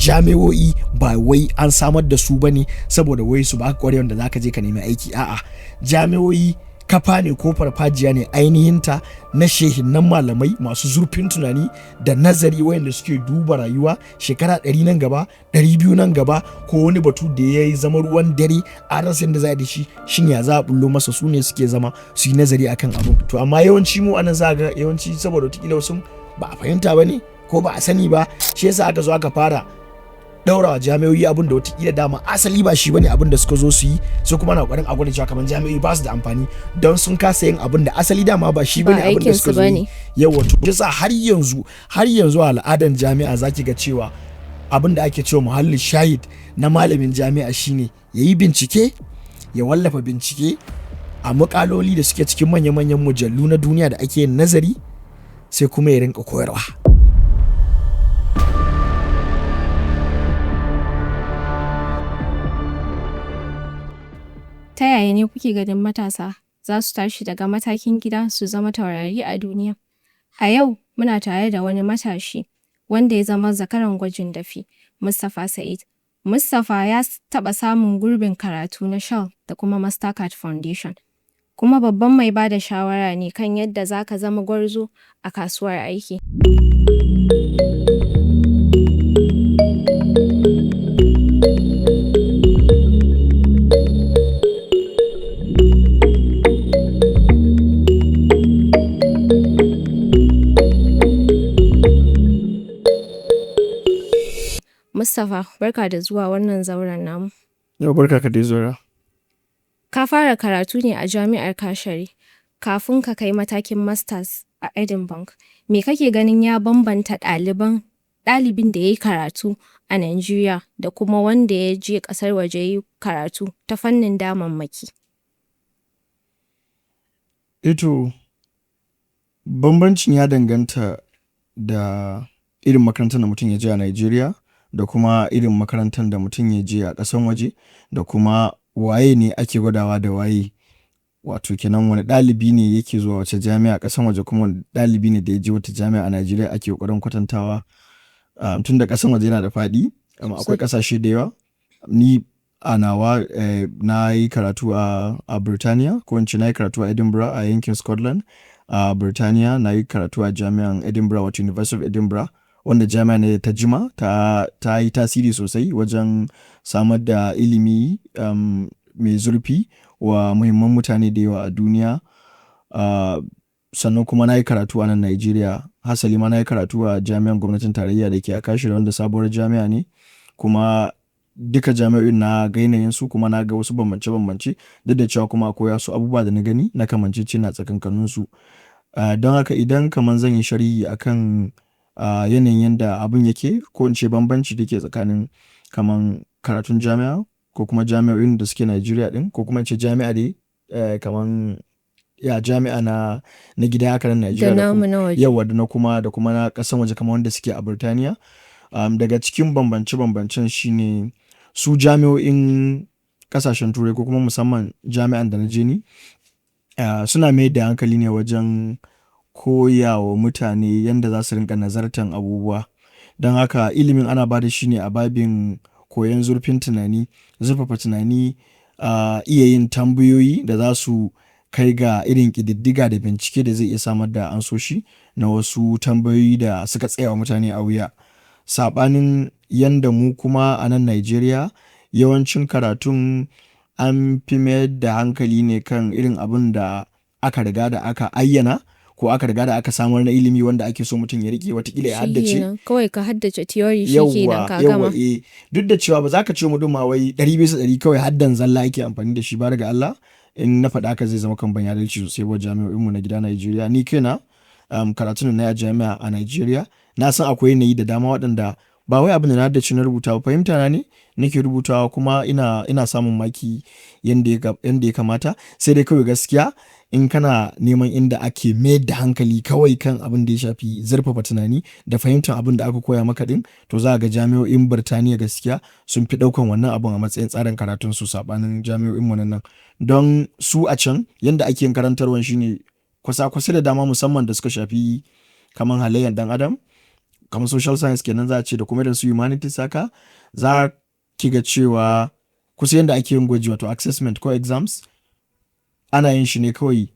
Jami'o'i ba wai an samar da su bane saboda wai su baka ƙwarewar da zaka je ka nemi aiki. A'a, jami'o'i kafa ne ko farfajiya ne ainihinta na shehinnan malamai masu zurfin tunani da nazari, wayanda suke duba rayuwa shekara 100 nan gaba, 200 nan gaba, ko wani batu da ya yi zama ruwan dare a rasa yadda za a da shi, shin ya za a bullo masa, su ne suke zama su yi nazari akan abu. To amma yawanci mu anan za ga yawanci saboda wataƙila wasu ba a fahimta ba ne ko ba a sani ba, shi yasa aka zo aka fara daurawa jami'o'i abin da watakila dama asali ba shi bane abin da suka zo su yi. Sai kuma na kokarin a gwada cewa kamar jami'o'i ba su da amfani don sun kasa yin abin da asali dama ba shi bane abin da suka zo yi. Yawa, to yasa har yanzu a al'adan jami'a zaki ga cewa abin da ake cewa muhallin shahid na malamin jami'a shine ya yi bincike, ya wallafa bincike a mukaloli da suke cikin manya-manyan mujallu na duniya da ake yin nazari, sai kuma ya rinka koyarwa. Ta yaya ne kuke ganin matasa za su tashi daga matakin gida su zama taurari a duniya? A yau muna tare da wani matashi wanda ya zama zakaran gwajin dafi, Mustapha Sa'id. Mustapha ya taɓa samun gurbin karatu na Shell da kuma Mastercard Foundation, kuma babban mai ba da shawara ne kan yadda za ka zama gwarzo a kasuwar aiki. Mustapha, barka da zuwa wannan zauren namu. Yau, barka ka dai, Zora. Ka fara karatu ne a Jami'ar Kashere kafin ka kai matakin Masters a Edinburgh. Me kake ganin ya bambanta ɗalibin da ya yi karatu a Najeriya da kuma wanda ya je ƙasar waje ya yi karatu ta fannin damammaki? Ito, bambancin ya danganta da irin makarantar da mutum ya je a Najeriya da kuma irin makarantar da mutum ya je a ƙasan waje, da kuma waye ne ake gwadawa da waye. Wato kenan, wani ɗalibi ne yake zuwa wace jami'a a ƙasan waje, kuma wani ɗalibi ne da ya je wata jami'a a Najeriya ake ƙoƙarin kwatantawa. Tun da ƙasan waje yana da faɗi, akwai ƙasashe da yawa. Ni a nawa na yi karatu a Birtaniya, ko in ce na yi karatu a Edinburgh a yankin Scotland. A Birtaniya na yi karatu a jami'an Edinburgh, wato University of Edinburgh, wanda jami'a ne ta jima ta yi tasiri sosai wajen samar da ilimi mai zurfi wa muhimman mutane da yawa a duniya. Sannan kuma na yi karatu a nan Najeriya. Hasali ma na yi karatu a jami'an gwamnatin tarayya da ke a Kashere, wanda sabuwar jami'a ne. Kuma duka jami'o'in na ga yanayinsu, kuma na ga wasu bambance-bambance, duk da cewa kuma akwai wasu abubuwa da na gani na kamanceceniya tsakankaninsu. Don haka idan kamar zan yi sharhi akan yanayin yanda abun yake, ko in ce bambanci da ke tsakanin kaman karatun jami'a ko kuma jami'o'in da suke Najeriya ɗin, ko kuma in ce jami'a dai kaman ya jami'a na gida haka nan Najeriya da namu na waje. Yauwa, da kuma na ƙasan waje kamar wanda suke a Birtaniya. Daga cikin bambance-bambancen shine su jami'o'in ƙasashen Turai, ko kuma musamman jami'an da na je ni, suna mayar da hankali ne wajen koya wa mutane yanda za su rinƙa nazartan abubuwa. Don haka ilimin ana ba da shi ne a babin koyon zurfin tunani, zurfafa tunani, iya yin tambayoyi da za su kai ga irin ƙididdiga da bincike da zai iya samar da amsoshi na wasu tambayoyi da suka tsaya wa mutane a wuya. Saɓanin yanda mu kuma a nan Najeriya, yawancin karatun an fi mayar da hankali ne kan irin abun da aka riga da aka ayyana ko aka riga da aka samar na ilimi wanda ake so mutum ya riƙe, watakila ya haddace. Shikenan, kawai ka haddace theory, shikenan ka gama. Yauwa, eh. Duk da cewa ba za ka ce mutum ma wai 100% kawai haddan zalla ake amfani da shi ba, daga Allah. In na faɗa haka zai zama kan ban adalci sosai wa jami'o'inmu na gida Najeriya. Ni kaina karatun da na yi a jami'a a Najeriya, na san akwai yanayi da dama waɗanda ba wai abin da na haddace na rubuta ba, fahimta na ne nake rubutawa, kuma ina samun maki yanda ya kamata. Sai dai kawai gaskiya in kana neman inda ake mayar da hankali kawai kan abin da ya shafi zurfafa tunani da fahimtar abin da aka koya maka ɗin, to za ka ga jami'o'in Birtaniya gaskiya sun fi ɗaukan wannan abun a matsayin tsarin karatunsu, saɓanin jami'o'inmu na nan. Don su a can yanda ake yin karantarwan shine kwasa-kwasai da dama, musamman da suka shafi kaman halayyar ɗan adam. Kamar social science kenan za a ce, da kuma irin su humanities haka, za ki ga cewa kusa yanda ake yin gwaji, wato assessment ko exams, ana yin shi ne kawai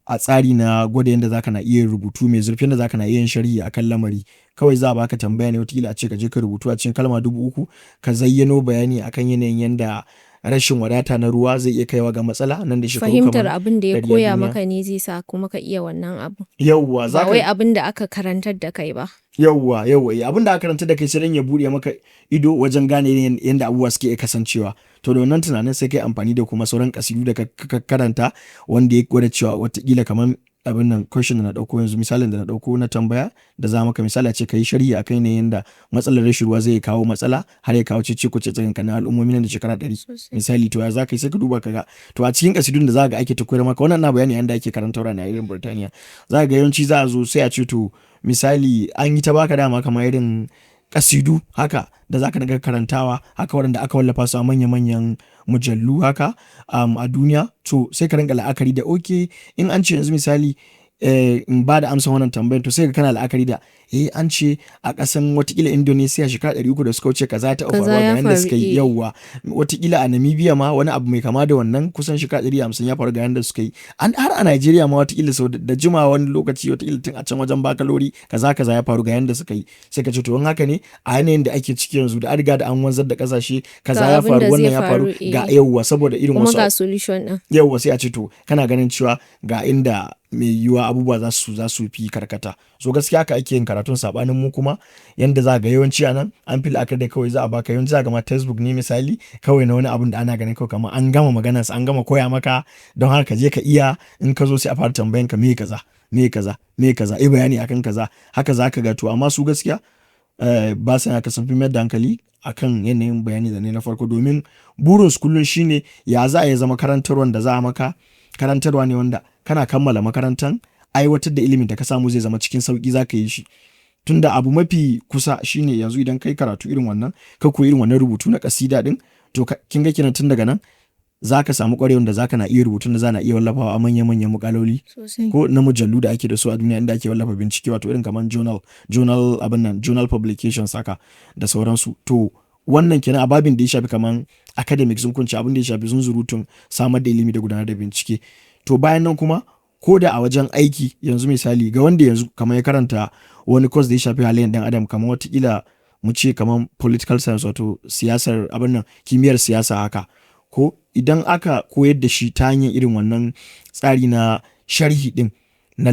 a tsari na gwada yadda zaka na iya rubutu mai zurfi, yadda zaka na iya yin sharhi akan lamari. Kawai za a baka tambaya ne, wataƙila a ce ka je ka rubutu a cikin kalma 3000, ka zayyano bayani akan yanayin yanda rashin wadata na ruwa zai iya kaiwa ga matsala nan da shekaru Fahimtar kamar abin da ya 100 a koya duniya. maka ne zai sa kuma ka iya wannan abu. Yauwa. Ba Zaka wai abin da aka karantar da kai ba. Yauwa, eh, abin da aka karanta da kai sai dan ya buɗe maka ido wajen gane yanda abubuwa suke iya kasancewa. To, da wannan tunanin sai kai amfani da kuma sauran kasidu da ka karanta, wanda ya gwada cewa watakila kamar abin nan, question da na ɗauko yanzu, misalin da na ɗauko na tambaya da za maka, misali a ce ka yi sharhi akan yanayin yanda matsalar rashin ruwa zai kawo matsala har ya kawo cece-kuce tsakankanin al'ummomi nan da shekara 100. Misali, to ya za ka yi? Sai ka duba ka ga. To, a cikin kasidun da za ga ake ta koyar maka wannan, na bayani yanda ake karantarwa ne a irin Burtaniya. Za ka ga yawanci za a zo sai a ce, to, misali an yi ta baka dama kamar irin kasidu haka da za ka dinga karantawa haka, waɗanda aka wallafa su a manya-manyan mujallu haka a duniya. To, sai ka rinka la'akari da, okay, in an ce yanzu misali in ba da amsa wannan tambayar, to sai ka kana la'akari da, eh, an ce a ƙasan watakila Indonesia shekara 300 da suka wuce kaza ya taɓa Kaza faruwa, ga ya yanda faru, suka yi. Yauwa, watakila a Namibia ma wani abu mai kama da wannan kusan shekara 150 ya faru, ga yanda suka yi. An har a Nigeria ma watakila sau da jimawa wani lokaci, watakila tun a can wajen bakalori, kaza kaza ya faru, ga yanda suka yi. Sai ka ce, to, in haka ne, a yanayin da ake ciki yanzu da an riga da an wanzar da ƙasashe kaza Ga ya abin faru, da zai wannan ya faru, faru, ga, yauwa, saboda irin Kuma wasu ga solution ɗin. Yauwa, sai a ce, to, kana ganin cewa ga inda mai yiwuwa abubuwa za su fi karkata. So gaskiya haka ake yin karatun, sabanin mu kuma yanda za ga yawanci a nan an fi la'akari da kawai za a baka, yawanci za ga ma textbook ne misali kawai na wani abun da ana ganin kawai kamar an gama maganarsa, an gama koya maka, don haka ka je ka iya. In ka zo sai a fara tambayan ka, me kaza, me kaza, me kaza, yi bayani akan kaza. Haka za ka ga. To, amma su gaskiya ba sa haka, sun fi mayar da hankali akan yanayin bayani da ne na farko, domin burin su kullum shine ya za a yi zama karantarwan da za a maka karantarwa ne wanda kana kammala makarantan, aiwatar da ilimin da ka samu zai zama cikin sauki za ka yi shi. Tunda abu mafi kusa shine yanzu idan kai karatu irin wannan, ka koyi irin wannan rubutu na kasida din, to kin ga kenan tun daga nan za ka samu ƙwarewan da za ka na iya rubutun da za na iya wallafawa a manya-manyan mukaloli ko na mujallu da ake da su a duniya inda ake wallafa bincike, wato irin kamar journal abin nan, journal publications haka da sauransu. To, wannan kenan a babin da ya shafi kamar academics, sun kunci abin da ya shafi zunzurutun samar da ilimi da gudanar da bincike. To, bayan nan kuma, ko da a wajen aiki yanzu, misali ga wanda yanzu kamar ya karanta wani course da ya shafi halayen dan adam, kamar watakila mu ce kamar political science, wato siyasar abin nan, kimiyyar siyasa haka, ko idan aka koyar da shi ta hanyar irin wannan tsari na sharhi din na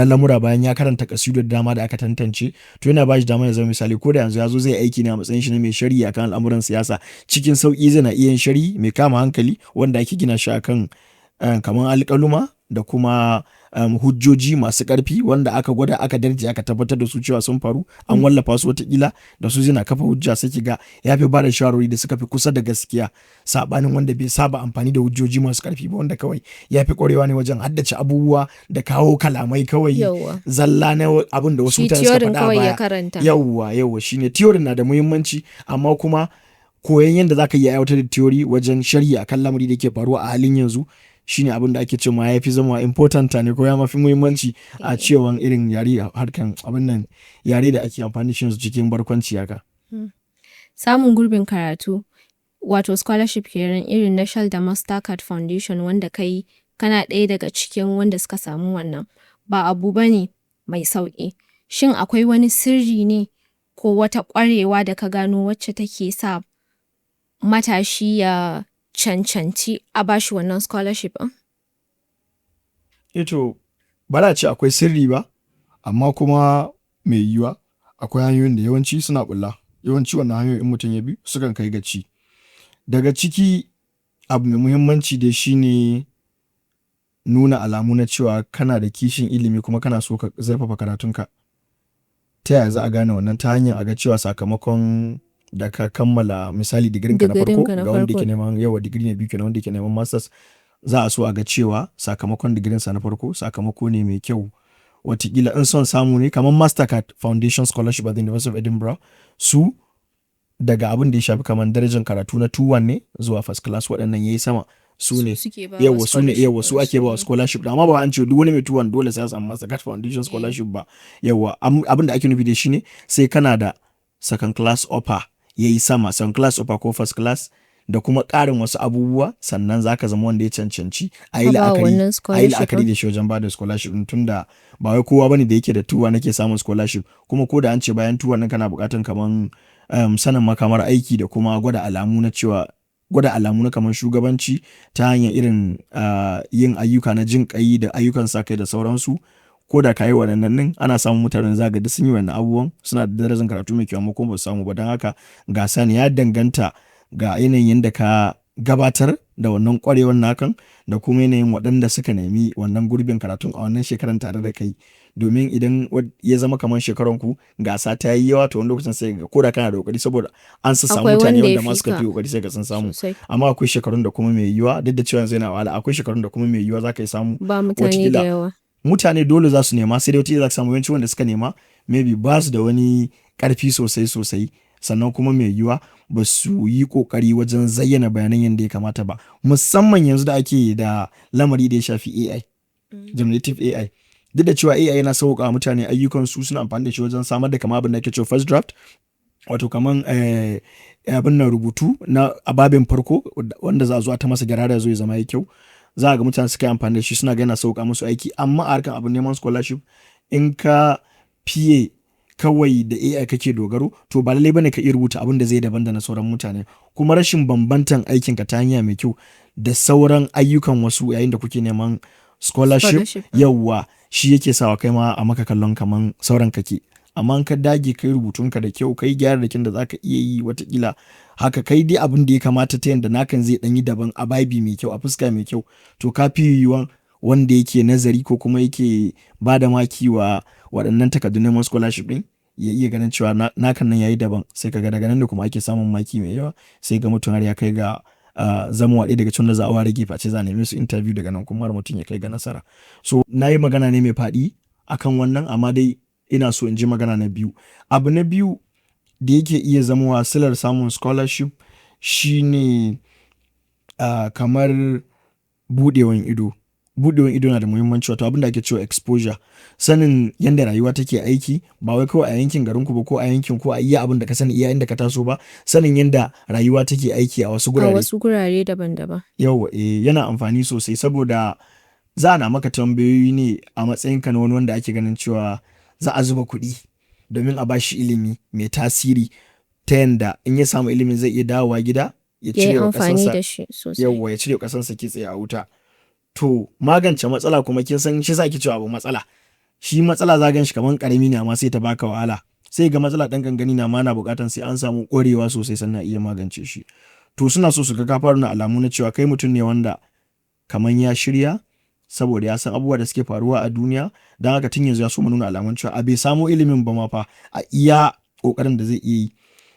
lamura, bayan ya karanta kasidu da dama da aka tantance, to yana ba shi dama ya zama, misali, ko da yanzu ya zo zai aiki ne a matsayin shi na mai sharhi akan al'amuran siyasa, cikin sauki zai na iya yin sharhi mai kama hankali wanda ake gina shi akan kamar alƙaluma da kuma hujjoji masu ƙarfi wanda aka gwada, aka darje, aka tabbatar da su cewa sun faru, an wallafa su, watakila da su zai kafa hujja, sai ki ga ya fi ba da shawarwari da suka fi kusa da gaskiya, sabanin wanda bai saba amfani da hujjoji masu ƙarfi ba, wanda kawai ya fi ƙwarewa ne wajen haddace abubuwa da kawo kalamai kawai zalla na abin da wasu mutane suka faɗa a baya. Yawwa, shine theory na da muhimmanci, amma kuma koyon yadda zaka iya aiwatar da theory wajen sharhi akan lamari da ke faruwa a halin yanzu shine abin da ake cewa ya fi zama important ne, ko ya mafi muhimmanci a cewan irin yare, harkan abin nan, yare da ake amfani da shi yanzu cikin barkwanci haka. Samun gurbin karatu, wato scholarship kenan, irin na Shell da Mastercard Foundation, wanda kai kana ɗaya daga cikin wanda suka samu wannan, ba abu bane mai sauƙi. Shin akwai wani sirri ne ko wata ƙwarewa da ka gano wacce take sa matashi ya cancanci a bashi wannan scholarship ɗin? Eh, to, ba za a ce akwai sirri ba, amma kuma mai yiwuwa akwai hanyoyin da yawanci suna ɓulla. Yawanci wannan hanyoyin in mutum ya bi sukan kai ga ci. Daga ciki, abu mai muhimmanci dai shine nuna alamu na cewa kana da kishin ilimi kuma kana so ka zurfafa karatunka. Ta yaya za a gane wannan? Ta hanyar a ga cewa sakamakon da ka kammala, misali digirinka na farko, Digirinka na ga wanda farko. yake neman, yawa, digiri na biyu kenan, wanda yake neman masters, za a so a ga cewa sakamakon digirinsa na farko sakamako ne mai kyau. Wataƙila in son samu ne kamar Mastercard Foundation Scholarship at the University of Edinburgh, su daga abin da ya shafi kamar darajar karatu na 2:1 ne zuwa first class, waɗannan yayi sama. su ne suke ba yawa, su ne, yawa, su ake ba scholarship. Amma ba an ce duk wani mai 2:1 dole sai ya samu Mastercard Foundation scholarship ba. Yawa, abin da ake nufi da shi ne sai kana da second class upper yayi sama, second class upper ko first class, da kuma ƙarin wasu abubuwa, sannan zaka zama wanda ya cancanci a yi A ba la'akari wannan a yi scholarship la'akari da shi wajen ba da scholarship din, tunda ba wai kowa bane da yake da 2:1 nake samun scholarship. Kuma ko da an ce bayan 2:1 nan kana buƙatan kaman sanin makamar aiki da kuma gwada alamu na cewa gwada alamu na kaman shugabanci ta hanyar irin yin ayyuka na jin ƙai da ayyukan sa kai da sauransu. Ko da ka yi waɗannan ɗin, ana samun mutanen za ga duk sun yi wannan abubuwan, suna da darajar karatu mai kyau, amma kuma ba su samu ba. Don haka gasa ne, ya danganta ga yanayin yadda ka gabatar da wannan ƙwarewar nakan da kuma yanayin waɗanda suka nemi wannan gurbin karatun a wannan shekaran tare da kai. Domin idan ya zama kamar shekaran ku gasa ta yi yawa, to wani lokacin sai ga ko da kana da kokari, saboda an samu Akwai mutane wanda ya wanda ma fi suka ka fi kokari, sai ga sun samu. Sosai. Amma akwai shekarun da kuma mai yiwuwa, duk da cewa yanzu yana wahala, akwai shekarun da kuma mai yiwuwa za ka yi samu Ba mutane da watakila yawa. Mutane dole za su nema, sai dai wataƙila za ka samu yawanci wanda suka nema maybe ba su da wani ƙarfi sosai sosai, sannan kuma mai yiwuwa ba su yi ƙoƙari wajen zayyana bayanan yadda ya kamata ba, musamman yanzu da ake da lamari da ya shafi AI, generative AI. Duk da cewa AI yana sauƙaƙa wa mutane ayyukansu, suna amfani da shi wajen samar da kama abin da ake cewa first draft, wato kaman abin nan rubutu na ababin farko wanda za a zo a ta masa gyara da zo ya zama ya kyau. Za a ga mutane suka yi amfani da shi, suna ga yana sauƙa musu aiki. Amma a harkar abin neman scholarship, in ka fiye kawai da AI kake dogaro, to ba lallai bane ka iya rubuta abin da zai daban da na sauran mutane. Kuma rashin bambantan aikinka ta hanya mai kyau da sauran ayyukan wasu yayin da kuke neman scholarship, Scholarship. yawwa, shi yake sawa kai ma a maka kallon kaman sauran kake. Amma in ka dage kai rubutunka da kyau, kai gyararrakin da zaka iya yi, watakila haka kai dai abin da ya kamata ta yanda nakan zai ɗan yi daban a babi mai kyau, a fuska mai kyau, to ka fi yiwuwan wanda yake nazari ko kuma yake ba da maki wa waɗannan takardun neman scholarship ɗin ya iya ganin cewa nakan nan yayi daban. Sai ka ga daga nan ne kuma ake samun maki mai yawa, sai ga mutum har ya kai ga zamowa ɗaya daga cikin wanda za a ware gefe a ce za a neme su interview, daga nan kuma har mutum ya kai ga nasara. So na yi magana ne mai faɗi akan wannan, amma dai ina so in ji magana na biyu. Abu na biyu da yake iya zamowa silar samun scholarship shine kamar buɗewan ido. Buɗewan ido na da muhimmanci, wato abin da ake cewa exposure. Sanin yanda rayuwa take aiki, ba wai kawai a yankin garinku ba ko a yankin ko a iya abin da ka sani, iya inda ka taso ba, sanin yanda rayuwa take aiki a wasu A gurare. wasu gurare daban-daban. Yauwa, eh, yana amfani sosai, saboda za a na maka tambayoyi ne a matsayinka na wani wanda ake ganin cewa za a zuba kuɗi domin a bashi ilimi mai tasiri, ta yanda in ya samu ilimin zai iya dawowa gida ya Ya yi cire wa amfani ƙasarsa da shi sosai. Yauwa, ya cire wa ƙasarsa kitse a wuta. To magance matsala kuma, kin san shi yasa ake cewa abu matsala. Shi matsala za ka gan shi kaman ƙarami ne, amma sai ta baka wahala. Sai ga matsala ɗan ƙanƙani ne, amma ana buƙatan sai an samu ƙwarewa sosai sannan a iya magance shi. To suna so su ga ka fara nuna alamu na cewa kai mutum ne wanda kaman ya shirya, saboda ya san abubuwa da suke faruwa a duniya. Don haka tun yanzu ya soma nuna alamun cewa a bai samo ilimin ba ma fa, a iya ƙoƙarin da zai iya yi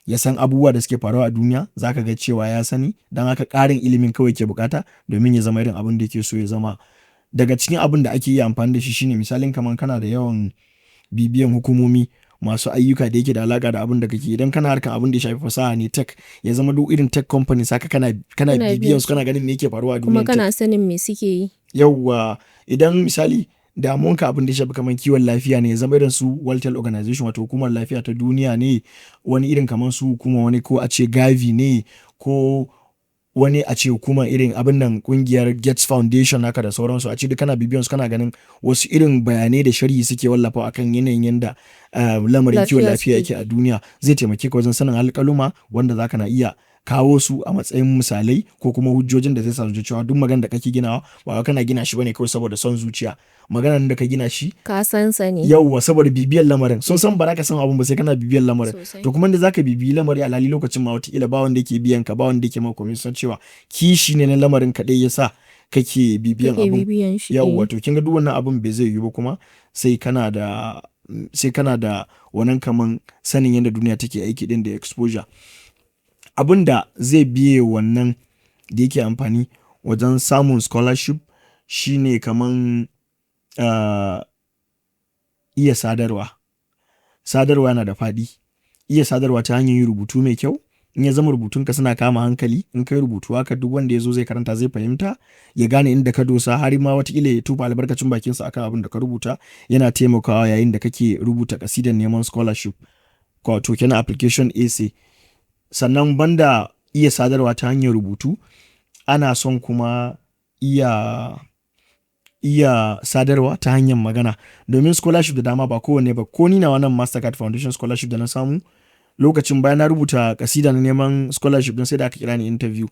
ya san abubuwa da suke faruwa a duniya, za ka ga cewa ya sani. Don haka ƙarin ilimin kawai ke buƙata domin ya zama irin abin da yake so ya zama. Daga cikin abin da ake iya amfani da shi shine misalin kaman kana da yawan bibiyan hukumomi masu ayyuka da yake da alaƙa da abin da kake. Idan kana harkar abin da ya shafi fasaha ne, tech, ya zama duk irin tech companies haka kana Kana bibiyan biyan su, kana ganin me yake faruwa a Kuma duniyar tech. kana sanin me suke yi. Yauwa, idan misali damuwanka abin da ya shafi kaman kiwon lafiya ne, ya zama irin su World Health Organization, wato hukumar lafiya ta duniya ne, wani irin kaman su hukuma wani ko a ce Gavi ne, ko wani a ce hukumar irin abin nan ƙungiyar Gates Foundation haka da sauransu, a ce duk kana bibiyan su, kana ganin wasu irin bayanai da sharhi suke wallafawa akan yanayin yanda lamarin kiwon Lafiya lafiya suke. yake a duniya, zai taimake ka wajen sanin alƙaluma wanda za ka na iya kawo su a matsayin misalai ko kuma hujjojin da zai sa su ji cewa duk maganar da kake ginawa ba wai kana gina shi bane kawai saboda son zuciya. Maganar da ka gina shi Ka san sa ne. Yauwa, saboda bibiyan lamarin. Sun san ba za ka san abun ba sai kana bibiyan lamarin. Sosai. To kuma inda za ka bibiyi lamari, alhali lokacin ma wataƙila ba wanda yake biyan ka, ba wanda yake maka komai, sun san cewa kishi ne na lamarin kaɗai ya sa kake bibiyan Kake abun. bibiyan shi. Yauwa, to kin ga duk wannan abun bai zai yiwu ba kuma sai kana da wannan kaman sanin yadda duniya take aiki ɗin da exposure. Abun da zai biye wannan da yake amfani wajen samun scholarship shine kaman iya sadarwa. Sadarwa yana da faɗi. Iya sadarwa ta hanyar yin rubutu mai kyau. In ya zama rubutunka suna kama hankali, in kai rubutu haka duk wanda ya zo zai karanta zai fahimta, ya gane inda ka dosa, har ma watakila ya tofa albarkacin bakinsa akan abin da ka rubuta, yana taimakawa yayin da kake rubuta ƙasidar neman scholarship, wato kenan application essay. Sannan banda iya sadarwa ta hanyar rubutu, ana son kuma iya sadarwa ta hanyar magana. Domin scholarship da dama, ba kowanne ba, ko ni nawa nan Mastercard Foundation Scholarship da na samu, lokacin bayan na rubuta ƙasida na neman scholarship ɗin, sai da aka kira ni interview.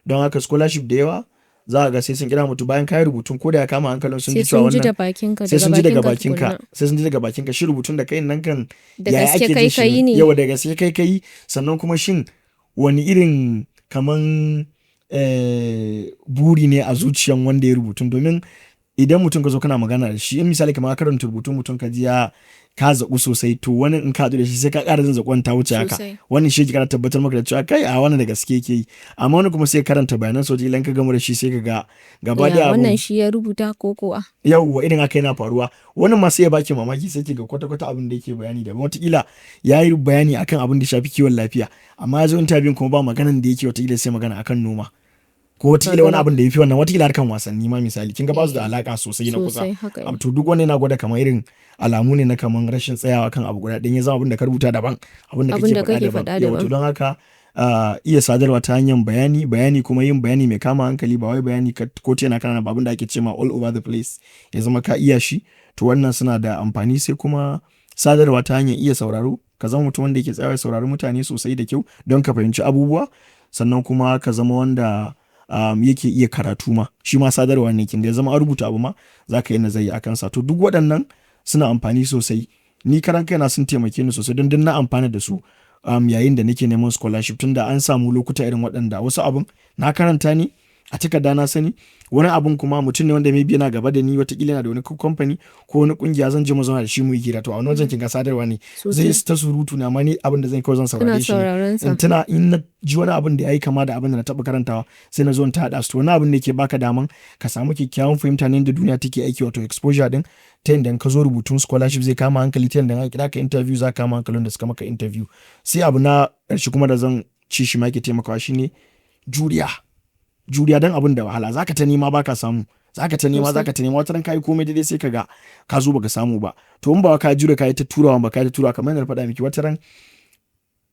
Don haka scholarship da yawa za ka ga sai sun kira mutum bayan ka yi rubutun, ko da ya kama hankalin sun Sai ji cewa sun ji wannan da bakinka, sai daga sun ji daga bakinka bakinka tukunna. Sai sun ji daga bakinka, shi rubutun da kai nan kan Da yaya gaske ake kai jin shi kayi ne. Yawa, da gaske kai kayi. Sannan kuma shin wani irin kaman buri ne a zuciyan wanda ya rubutun? Domin idan mutum ka zo kana magana da shi, in misali kamar ka karanta rubutun mutum, ka ji ya ka zaƙu sosai, to wani in ka haɗu da shi sai ka ƙara jin zaƙuwan ta wuce haka. Sosai. Wannan shi yake ƙara tabbatar maka da cewa kai, a wannan da gaske yake yi. Amma wani kuma sai karanta bayanan sa, wataƙila in ka gama da shi sai ka ga gaba ɗaya Ya abun wannan shi ya rubuta ko kuwa? Yauwa, irin haka yana faruwa. Wani ma sai ya baki mamaki, sai ki ga kwata-kwata abin da yake bayani daban. Wataƙila ya yi bayani akan abin da ya shafi kiwon lafiya, amma ya zo interview kuma ba maganan da yake wataƙila sai magana akan noma. Ko wataƙila wani abin da ya fi wannan, wataƙila harkan wasanni ma misali. Kin ga ba su da alaƙa sosai na kusa. Sosai, haka ne. To duk wannan yana gwada kamar irin alamu ne na kamar rashin tsayawa kan abu guda ɗaya. Ya zama abin da ka rubuta daban, abin da Abin kake da faɗa kake daban. faɗa Yauwa, to daban. don haka iya sadarwa ta hanyar bayani, bayani kuma yin bayani mai kama hankali, ba wai bayani ko ta ina kana ba, abin da ake ce ma all over the place, ya zama ka iya shi. To wannan suna da amfani. Sai kuma sadarwa ta hanyar iya sauraro. Ka zama mutum wanda yake tsayawa ya saurari mutane sosai da kyau don ka fahimci abubuwa. Sannan kuma ka zama wanda yake iya karatu ma. Shi ma sadarwa ne, kin ga ya zama an rubuta abu ma za ka yi nazari a kansa. To duk waɗannan suna amfani sosai. Ni karan kaina sun taimake ni sosai, don duk na amfana da su yayin da nake neman scholarship, tunda an samu lokuta irin waɗanda wasu abun na karanta ne a takarda na sani, wani abun kuma mutum ne wanda maybe yana gaba da ni, wataƙila yana da wani company ko wani ƙungiya, zan je mu zauna da shi mu yi hira. To a wani wajen kin ga sadarwa ne. Zai ta surutu ne, amma ni abin da zan yi kawai zan Kana saurare shi ne. sauraron sa. In tuna, in na ji wani abin da ya yi kama da abin da na taɓa karantawa, sai na zo in ta haɗa su. To wani abin da yake baka daman ka samu kyakkyawan fahimta ne yadda duniya take aiki, wato exposure ɗin, ta yanda in ka zo rubutun scholarship zai kama hankali, ta yanda in aka kira ka interview za ka kama hankalin da suka maka interview. Sai abu na ƙarshe kuma da zan ci shi ma yake taimakawa shine juriya. Juriya, don abin da wahala, za ka ta nema ba ka samu. Za ka ta nema, za ka ta nema, wataran ka yi komai daidai, sai ka ga ka zo baka samu ba. To in ba ka jure ka yi ta turawa ba, ka yi ta turawa, kamar yadda na faɗa miki, wataran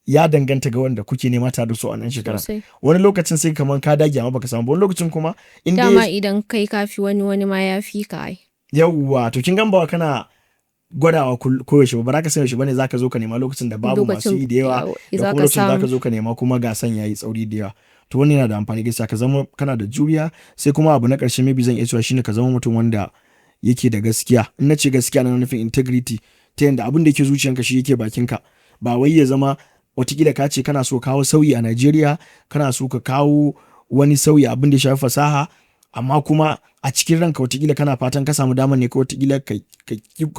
ya danganta ga wanda kuke nema tare da su a wannan shekarar. Wani lokacin sai kaman ka dage amma baka samu ba, wani lokacin kuma in dai Dama idan kai ka fi wani, wani ma ya fi ka ai. Yauwa, to kin gan ba kana gwadawa koyaushe ba, ba za ka san yaushe bane za ka zo ka nema lokacin da babu masu Lokacin yi da yawa, da za kuma ka lokacin da za ka samu. zo ka nema kuma gasan yayi tsauri da yawa. To wannan yana da amfani gaskiya, ka zama kana da juriya. Sai kuma abu na ƙarshe maybe zan iya cewa shine ka zama mutum wanda yake da gaskiya. In na ce gaskiya, na nufin integrity, ta yanda abin da yake zuciyanka shi yake bakinka. Ba wai ya zama watakila ka ce kana so kawo sauyi a Najeriya, kana so ka kawo wani sauyi abin da ya shafi fasaha, amma kuma a cikin ranka watakila kana fatan ka samu damar ne ko watakila ka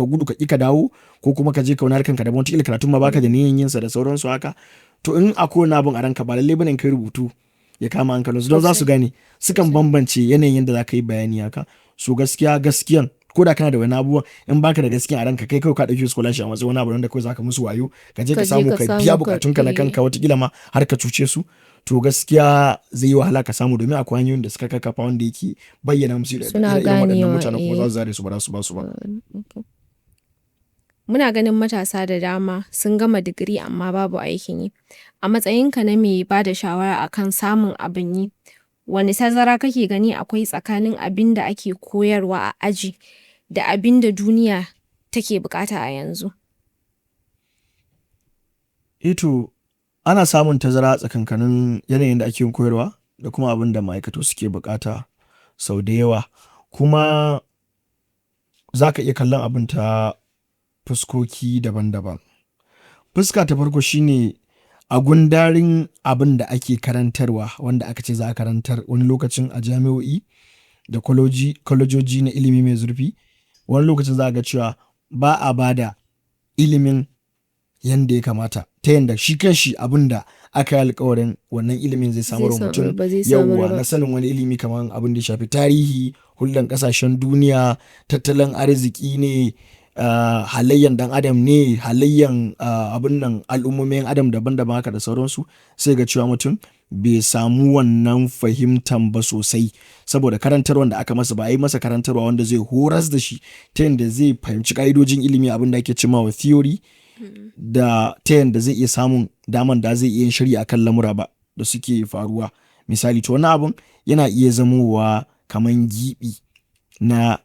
gudu ka ƙi ka dawo, ko kuma ka je ka wani harkan ka daban, watakila karatun ma baka da niyyan yin sa da sauransu haka. To in akwai wani abun a ranka, ba lallai bane in kai rubutu ya kama hankalinsu, don za su gane, sukan bambance yanayin yadda za ka yi bayani haka. So gaskiya, gaskiyan, ko da kana da wani abubuwan, in baka da gaskiya a ranka, kai kawai ka ɗauki scholarship a matsayin wani abu wanda kawai za ka musu wayo, ka je ka Ka je samu ka ka samu biya ka bukatunka na kanka, watakila ma har ka cuce su. To gaskiya zai yi wahala ka samu, domin akwai hanyoyin da suka kakkafa wanda yake bayyana musu Suna irin waɗannan ganewa, mutanen, kuma eh. za su zare su, ba za su ba su ba. Muna ganin matasa da dama sun gama digiri amma babu aikin yi. A matsayinka na mai ba da shawara akan samun abin yi, wane tazara kake gani akwai tsakanin abin da ake koyarwa a aji da abin da duniya take bukata a yanzu? Eh to, ana samun tazara tsakankanin yanayin da ake yin koyarwa da kuma abin da ma'aikatu suke bukata sau da yawa. Kuma za ka iya kallon abin ta fuskoki daban-daban. Fuska ta farko shine a gundarin abin da ake karantarwa, wanda aka ce za a karantar wani lokacin a jami'o'i da kwalejoji na ilimi mai zurfi. Wani lokacin za a ga cewa ba a ba da ilimin yanda ya kamata, ta yanda shi kanshi abin da aka yi alkawarin wannan ilimin zai samar wa Zai mutum, ba zai samar yauwa, ba. na sanin wani ilimi kamar abin da ya shafi tarihi, hulɗan ƙasashen duniya, tattalin arziki ne, Halayyan ɗan adam ne, halayyan abun nan al'ummomin adam daban-daban haka da sauransu, sai ga cewa mutum bai samu wannan fahimtan ba sosai saboda karantarwan da aka masa ba a yi masa karantarwa wanda zai horas da shi ta yanda zai fahimci ƙa'idojin ilimi, abin da ake ce wa theory, da ta yanda zai iya samun daman da zai iya yin shiri akan lamura ba da suke faruwa misali. To, wannan abun yana iya zamowa kaman giɓi na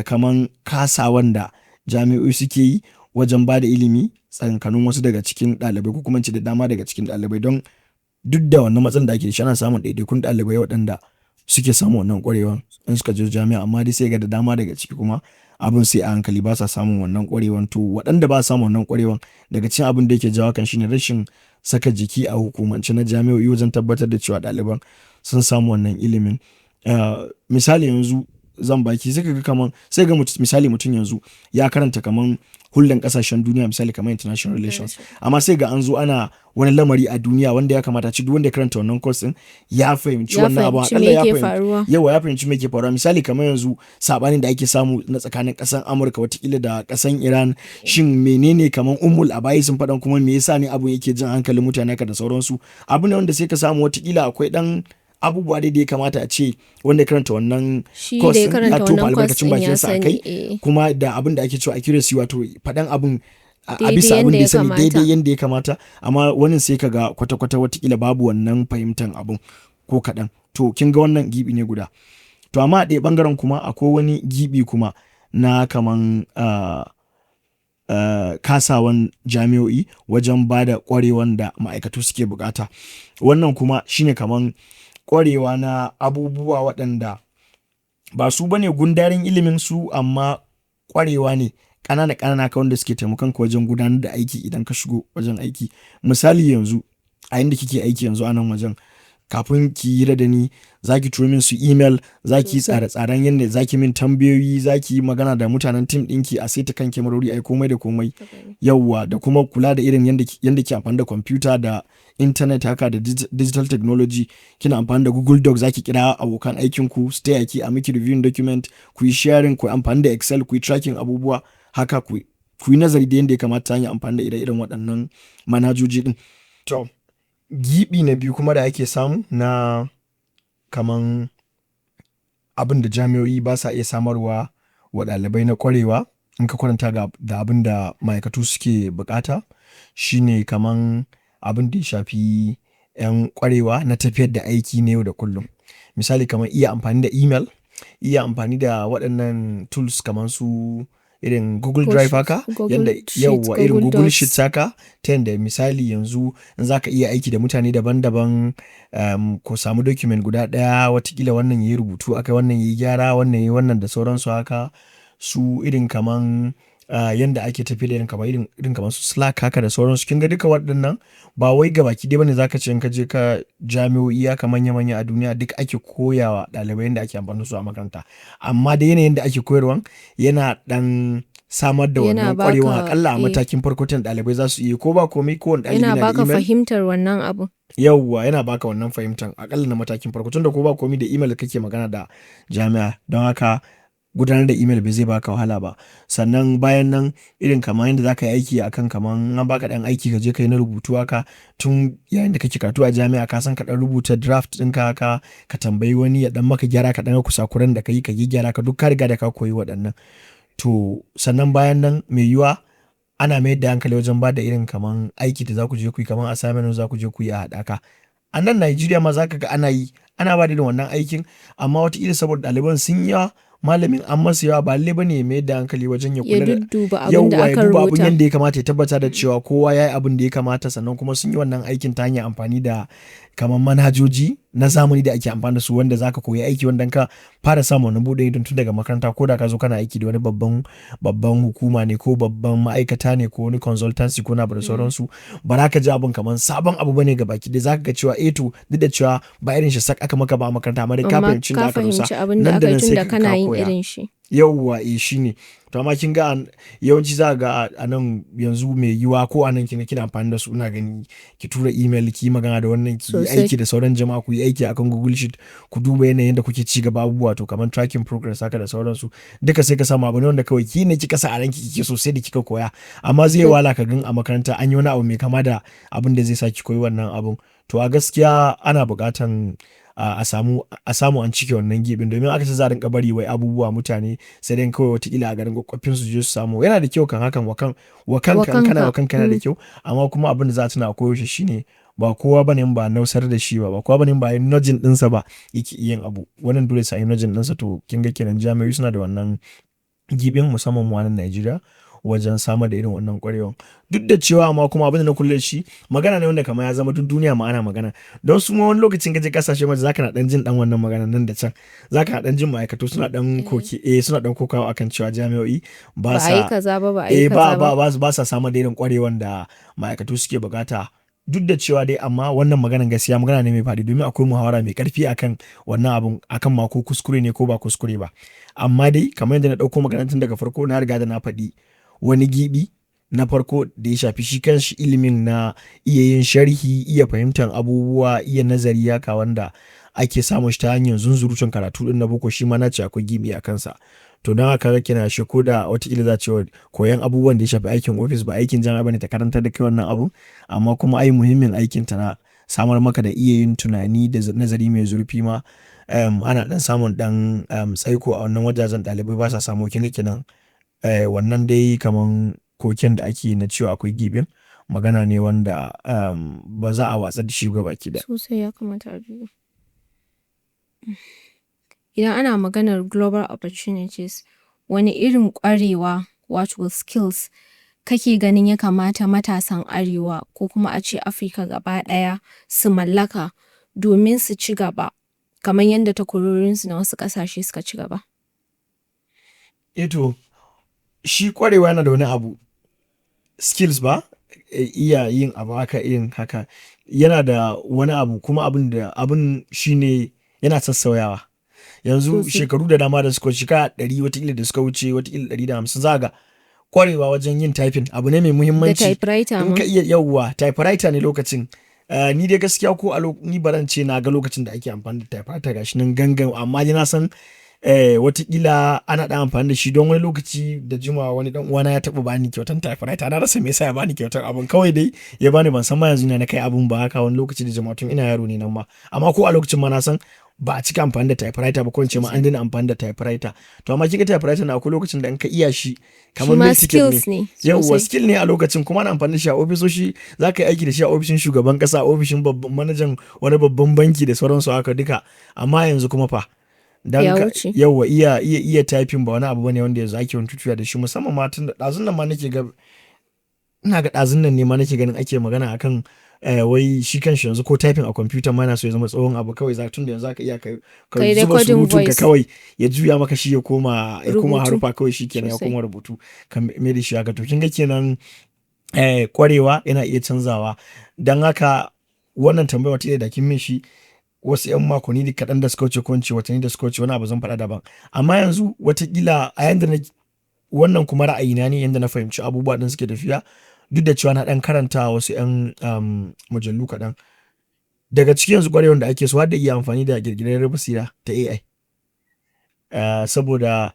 kaman kasawan da jami'o'i suke yi wajen ba da ilimi tsakankanin wasu daga cikin ɗalibai, ko kuma in ce da dama daga cikin ɗalibai, don duk da wannan matsalar da ake da shi, ana samun ɗaiɗaikun ɗalibai waɗanda suke samun wannan ƙwarewan in suka je jami'a, amma dai sai ga da dama daga ciki kuma abun sai a hankali, ba sa samun wannan ƙwarewan. To, waɗanda ba sa samun wannan ƙwarewan, daga cikin abin da yake jawo hakan shine rashin saka jiki a hukumance na jami'o'i wajen tabbatar da cewa ɗaliban sun samu wannan ilimin. Misali yanzu zan baki, sai ka ga kaman sai ga misali mutum yanzu ya karanta kaman hulɗan ƙasashen duniya, misali kamar international relations, amma sai ga an zo ana wani lamari a duniya wanda ya kamata ci duk wanda ya karanta wannan course din ya fahimci Ya wannan abu, fahimci akalla me ya yake fahimci faruwa. Yawa, ya fahimci me ke faruwa. Misali kamar yanzu sabanin da ake samu na tsakanin ƙasan Amurka watakila da ƙasan Iran, shin menene kamar ummul abaisin faɗan, kuma me yasa ne abun yake jin hankalin mutane haka da sauransu? Abu ne wanda sai ka samu watakila akwai ɗan abubuwa dai da ya kamata a ce wanda ya karanta wannan Shi course da ya ɗin karanta ya tofa wannan course albarkacin ɗin ya bakinsa a sani kai, kuma da abin da ake cewa accuracy, wato faɗan abin a Daidai bisa abin yanda da ya ya sani kamata. Daidai yanda ya kamata. Amma wani sai ka ga kwata-kwata watakila babu wannan fahimtan abun ko kaɗan. To, kin ga wannan gibi ne guda. To, amma a ɗaya ɓangaren kuma akwai wani gibi kuma na kaman kasawan jami'o'i wajen ba da ƙwarewan da ma'aikatu suke bukata. Wannan kuma shine kaman ƙwarewa na abubuwa waɗanda ba su bane gundarin ilimin su, amma ƙwarewa ne ƙanana ƙanana haka wanda suke taimakon ka wajen gudanar da aiki idan ka shigo wajen aiki. Misali yanzu a inda kike aiki yanzu a nan wajen, kafin ki hira da ni, za ki turo min su email, za ki yi tsare-tsaren yadda za ki min tambayoyi, za ki yi magana da mutanen team ɗinki, a saita kan kyamarori, a yi komai da komai. Yauwa, da kuma kula da irin yanda ke amfani da kwamfuta da internet haka da digital technology. Kina amfani da Google Doc, za ki kira abokan aikinku su taya ki a miki reviewing document, ku yi sharing, ku yi amfani da Excel, ku yi tracking abubuwa haka, ku yi nazari da yanda ya kamata ta hanyar amfani da ire-iren waɗannan manhajoji ɗin. To, giɓi na biyu kuma da ake samu na kaman abin da jami'o'i ba sa iya samarwa wa ɗalibai na ƙwarewa in ka kwatanta da abin da ma'aikatu suke bukata, shine kaman abin da ya shafi 'yan ƙwarewa na tafiyar da aiki na yau da kullum. Misali kamar iya amfani da email, iya amfani da waɗannan tools kamar su irin Google Drive haka, Google yanda Sheet, yauwa, irin Google Google Docs. Sheets haka, ta yanda misali yanzu in za ka iya aiki da mutane daban-daban, ku samu document guda ɗaya, watakila wannan yayi rubutu akai, wannan yayi gyara, wannan yayi wannan da sauransu haka. Su irin kaman yanda ake tafiya da irin kamar irin kamar su Slack haka da sauransu. Kin ga duka waɗannan ba wai gabaki ɗaya bane zaka ce in ka je ka jami'o'i haka manya-manya a duniya duk ake koya wa ɗalibai yanda ake amfani da su a makaranta. Amma dai yanayin da ake koyarwan yana ɗan samar da Yana wannan ƙwarewan baka aƙalla a matakin farko tun ɗalibai za su iya, ko ba komai, kowane ɗalibi Yana na da baka email. fahimtar wannan abun. Yauwa, yana baka wannan fahimtan aƙalla na matakin farko, tunda ko ba komai da email kake magana da jami'a, don haka gudanar da email bai zai baka wahala ba. Sannan bayan nan, irin kamar yanda za ka yi aiki akan kaman an baka ɗan aiki ka je ka yi na rubutu haka, tun yayin da kake karatu a jami'a ka san ka ɗan rubuta draft ɗinka haka, ka tambayi wani ya ɗan maka gyara, ka ɗan ga kusakuran da ka yi ka gyaggyara, ka duk ka riga da ka koyi waɗannan. To, sannan bayan nan, mai yiwuwa ana mayar da hankali wajen ba da irin kaman aiki da za ku je ku yi, kaman assignment za ku je ku yi a haɗaka. A nan Najeriya ma za ka ga ana yi, ana ba da irin wannan aikin, amma wataƙila saboda ɗaliban sun yi yawa, malamin an masa yawa, ba lallai bane ya mayar da hankali wajen ya Ya kula da dudduba abin da yauwa, ya aka duba abun rubuta. yanda ya kamata, ya tabbata da cewa kowa ya yi abin da ya kamata, sannan kuma sun yi wannan aikin ta hanyar amfani da kaman manhajoji na zamani da ake amfani da su, wanda za ka koyi aiki, wanda in ka fara samun wannan buɗe idon tun daga makaranta, ko da ka zo kana aiki da wani babban hukuma ne ko babban ma'aikata ne ko wani consultancy ko wani abu da sauransu, ba za ka ji abun kaman sabon abu bane gabaki ɗaya. Za ka ga cewa eh to, duk da cewa ba irin shi sak aka maka ba a makaranta, amma dai ka Amma fahimci inda ka aka dosa, fahimci abin da nan da aka yi nan sai tunda ka kana yin koya. irin shi. Yauwa, eh, shine. To amma kin ga yawanci za ga a nan yanzu mai yiwuwa ko a nan kin ga kina amfani da su, ina gani ki tura email, ki yi magana da wannan, ki yi aiki da sauran jama'a, ku yi aiki akan Google Sheet, ku duba yanayin da kuke ci gaba abubuwa, to kamar tracking progress haka da sauransu. Duka sai ka samu abu ne wanda kawai ki ne kika sa a ranki kike so sai da kika koya. Amma zai yi wahala ka gan a makaranta an yi wani abu mai kama da abin da zai sa ki koyi wannan abun. To a gaskiya ana buƙatan a samu an cike wannan gibin, domin aka ce za a rinƙa bari wai abubuwa mutane sai dai kawai watakila a garin kwakwafin su je su samu. Yana da kyau kan hakan wa kan wa kanka in kana wa kanka yana da kyau, amma kuma abin da za a tuna a koyaushe shine ba kowa bane in ba nausar da shi ba, ba kowa bane in ba yi nudging ɗinsa ba yake iya yin abu. Wannan dole sai an yi nudging ɗinsa. To kin ga kenan jami'o'i suna da wannan gibin, musamman mu a nan Najeriya, wajen samar da irin wannan ƙwarewan. Duk da cewa amma kuma abin da na kula da shi, magana ne wanda kamar ya zama duk duniya ma ana magana. Don su ma wani lokacin ka je ƙasashen waje, za ka na ɗan jin ɗan wannan maganan nan da can. Za ka na ɗan jin ma'aikatu suna ɗan koke, eh, suna ɗan kokawa akan cewa jami'o'i ba Ba a yi sa kaza ba, ba a yi eh, ba kaza ba. ba sa samar da irin ƙwarewan da ma'aikatu suke buƙata. Duk da cewa dai amma wannan maganan gaskiya magana ne mai faɗi, domin akwai muhawara mai ƙarfi akan wannan abun, akan ma ko kuskure ne ko ba kuskure ba. Amma dai kamar yadda na ɗauko maganan tun daga farko, na riga da na faɗi wani gibi na farko da ya shafi shi kanshi ilimin na iya yin sharhi, iya fahimtar abubuwa, iya nazari haka, wanda ake samun shi ta hanyar zunzurutun karatu ɗin na boko, shi ma na ce akwai gibi a kansa. To don haka kenan ashe ko da watakila za a ce koyon abubuwan da ya shafi aikin ofis ba aikin jami'a bane ta karantar da kai wannan abun, amma kuma ai muhimmin aikinta na samar maka da iya yin tunani da nazari mai zurfi ma ana ɗan samun ɗan tsaiko a wannan wajajen, ɗalibai ba sa samu. Kin ga kenan wannan dai kaman koken da ake yi na cewa akwai gibin, magana ne wanda ba za a watsar da shi gabaki ɗaya. Sosai, ya kamata a duba. Idan ana maganar global opportunities, wani irin ƙwarewa, wato skills, kake ganin ya kamata matasan Arewa ko kuma a ce Afirka gaba ɗaya su mallaka domin su ci gaba kamar yadda takwarorinsu na wasu ƙasashe suka ci gaba? Eh to, shi ƙwarewa yana da wani abu, skills ba, iya yin abu haka, yin haka yana da wani abu, kuma abun da abun shine yana sassauyawa. Yanzu shekaru da dama da suka wuce, shekara 100 watakila da suka wuce, watakila 150, za ga ƙwarewa wajen yin typing abu ne mai Da muhimmanci. typewriter In ma. ka iya, yauwa, typewriter ne lokacin. Ni dai gaskiya ko a ni baran ce na ga lokacin da ake amfani da typewriter gashi nan gangan, amma dai na san watakila ana ɗan amfani da shi, don wani lokaci da jimawa wani ɗan uwana ya taɓa bani kyautan typewriter. Na rasa me yasa ya bani kyautar abun, kawai dai ya bani, ban san ma yanzu ina na kai abun ba haka, wani lokaci da jimawa tun ina yaro ne nan ma. Amma ko a lokacin ma na san ba a cika amfani da typewriter ba, ko in ce ma an daina amfani da typewriter. To amma kin ga typewriter na akwai lokacin da in ka iya shi kamar Shi ma meal ticket ne. skills ne Yauwa, sosai. skill ne a lokacin, kuma ana amfani da shi a ofisoshi. Za ka yi aiki da shi a ofishin shugaban ƙasa, a ofishin babban manajan wani babban banki da sauransu haka duka. Amma yanzu kuma fa? Dan Ya ka wuce. Yauwa, iya typing ba wani abu bane wanda yanzu ake wani tutuya da shi, musamman ma tun da ɗazun nan ma nake ga, ina ga ɗazun nan ne ma nake ganin ake magana akan wai shi kanshi yanzu ko typing a kwamfuta ma yana so ya zama tsohon abu kawai, za tun da yanzu zaka iya ka Kai zuba recording surutun ka voice. kawai ya juya maka shi ya koma Rubutu. harufa kawai, shi kenan ya koma rubutu, ka mai da shi haka. To kin ga kenan ƙwarewa yana iya canzawa. Don haka wannan tambaya wata da kin min shi wasu 'yan makonni da kaɗan da suka wuce, ko in ce watanni da suka wuce, wani abu zan faɗa daban. Amma yanzu watakila a yanda na wannan kuma ra'ayina ne, yanda na fahimci abubuwa ɗin suke tafiya, duk da cewa na ɗan karanta wasu 'yan mujallu kaɗan. Daga cikin yanzu ƙwarewan da ake so har da iya amfani da ƙirƙirarriyar basira ta AI. Saboda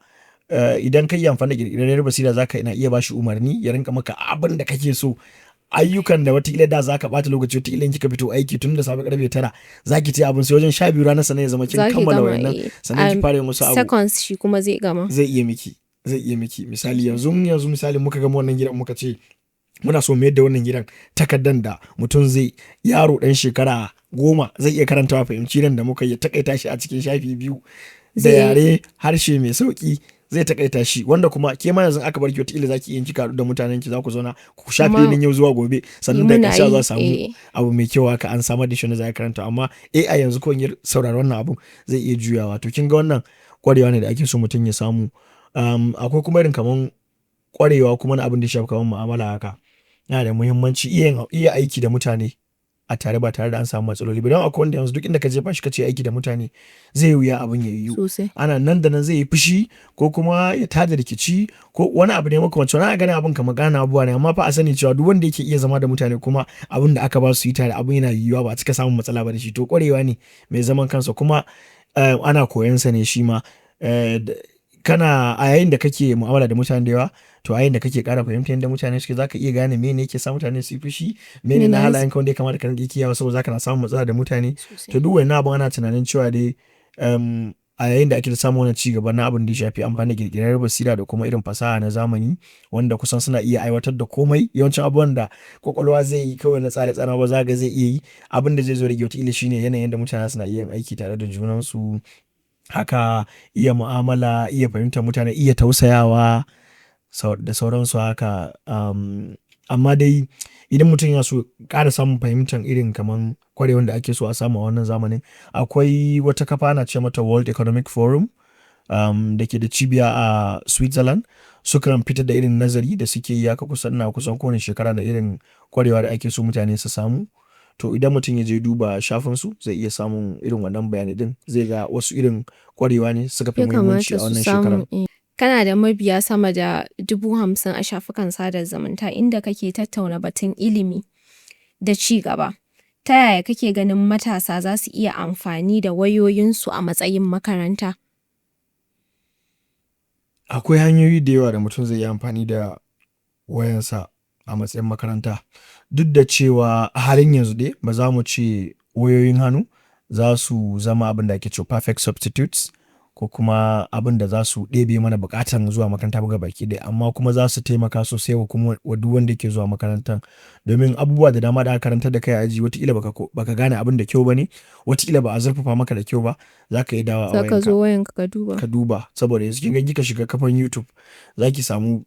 idan ka iya amfani da ƙirƙirarriyar basira, za ka na iya ba shi umarni ya rinƙa maka abin da kake so. Ayyukan da watakila da za ka ɓata lokaci, watakila in kika fito aiki tun da safe karfe 9 za ki ce abin sai wajen 12 ranar sannan ya zama kin Za ki kammala gama, wayannan, sannan ki fara yin wasu abu. Seconds shi kuma zai gama. Zai iya miki, zai iya miki. Misali yanzu misali muka gama wannan gidan, muka ce muna so mu yadda wannan gidan takardan da mutum zai, yaro ɗan shekara 10 zai iya karantawa, fahimci nan da muka yi, takaita shi a cikin shafi 2 da yare harshe mai sauki zai takaita shi, wanda kuma ke ma yanzu aka bar ki wataƙila za ki iya kika haɗu da mutanen ki, za ku zauna ku shafe nan yau zuwa gobe, sannan da Muna ƙarshe za yi, a samu abu mai kyau haka an samar da shi wanda za a karanta. Amma AI yanzu ko in yi saurari wannan abun zai iya juyawa. To kin ga wannan ƙwarewa ne da ake so mutum ya samu. Akwai kuma irin kaman ƙwarewa kuma na abin da ya shafi kaman mu'amala haka, yana da muhimmanci iya aiki da mutane. a tare ba tare da an samu matsaloli ba. Don akwai wanda yanzu duk inda ka jefa shi ka ce aiki da mutane zai yi wuya abin ya yiwu. Sosai. Ana nan da nan zai yi fushi ko kuma ya tada rikici ko wani abu ne makamancin wannan. Ana ganin abin kamar ƙananan abubuwa ne, amma fa a sani cewa duk wanda yake iya zama da mutane kuma abin da aka ba su yi tare abin yana yiwuwa, ba a cika samun matsala ba da shi. To ƙwarewa ne mai zaman kansa kuma ana koyon sa ne shi ma. Kana a yayin da kake mu'amala da mutane da yawa, to a yayin da kake ƙara fahimtar yadda mutane suke, za ka iya gane mene yake sa mutane su yi fushi, mene na Mene halayen ka wanda ya kamata ka rinƙa kiyayewa saboda za ka na samun matsala da mutane. To duk wannan abun ana tunanin cewa dai a yayin da ake da samun wannan ci gaba na abin da ya shafi amfani da ƙirƙirar basira da kuma irin fasaha na zamani wanda kusan suna iya aiwatar da komai, yawancin abubuwan da ƙwaƙwalwa zai yi kawai na tsare-tsare ba za ka ga zai iya yi. Abin da zai zo rage wataƙila shine yanayin da mutane suna iya yin aiki tare da junansu. Haka iya mu'amala, iya fahimtar mutane, iya tausayawa da sauransu haka. Amma dai idan mutum yana so ƙara samun fahimtar irin kaman ƙwarewan da ake so a samu a wannan zamanin, akwai wata kafa ana ce mata World Economic Forum da ke da cibiya a Switzerland. Sukan fitar da irin nazari da suke yi haka kusan na kusan kowane shekara da irin ƙwarewa da ake so mutane su samu. To idan mutum ya je duba shafinsu zai iya samun irin wannan bayanai ɗin, zai ga wasu irin ƙwarewa ne suka fi Ya muhimmanci kamata a su wannan shekarar. samu. Kana da mabiya sama da 50,000 a shafukan sada zumunta inda kake tattauna batun ilimi da ci gaba. Ta yaya kake ganin matasa za su iya amfani da wayoyinsu a matsayin makaranta? Akwai hanyoyi da yawa da mutum zai iya amfani da wayansa a matsayin makaranta. Duk da cewa a halin yanzu dai ba za mu ce wayoyin hannu za su zama abin da ake cewa perfect substitutes ko kuma abin da za su ɗebe mana buƙatan zuwa makaranta ba gabaki ɗaya, amma kuma za su taimaka sosai wa kuma wa duk wanda yake zuwa makarantan. Domin abubuwa da dama da aka karantar da kai a aji wataƙila baka gane abin da kyau ba ne, wataƙila ba a zurfafa maka da kyau ba, za ka iya dawowa a Za ka wayanka zo wayanka ka duba. ka duba. Saboda yanzu kin ga in kika shiga kafan YouTube za ki samu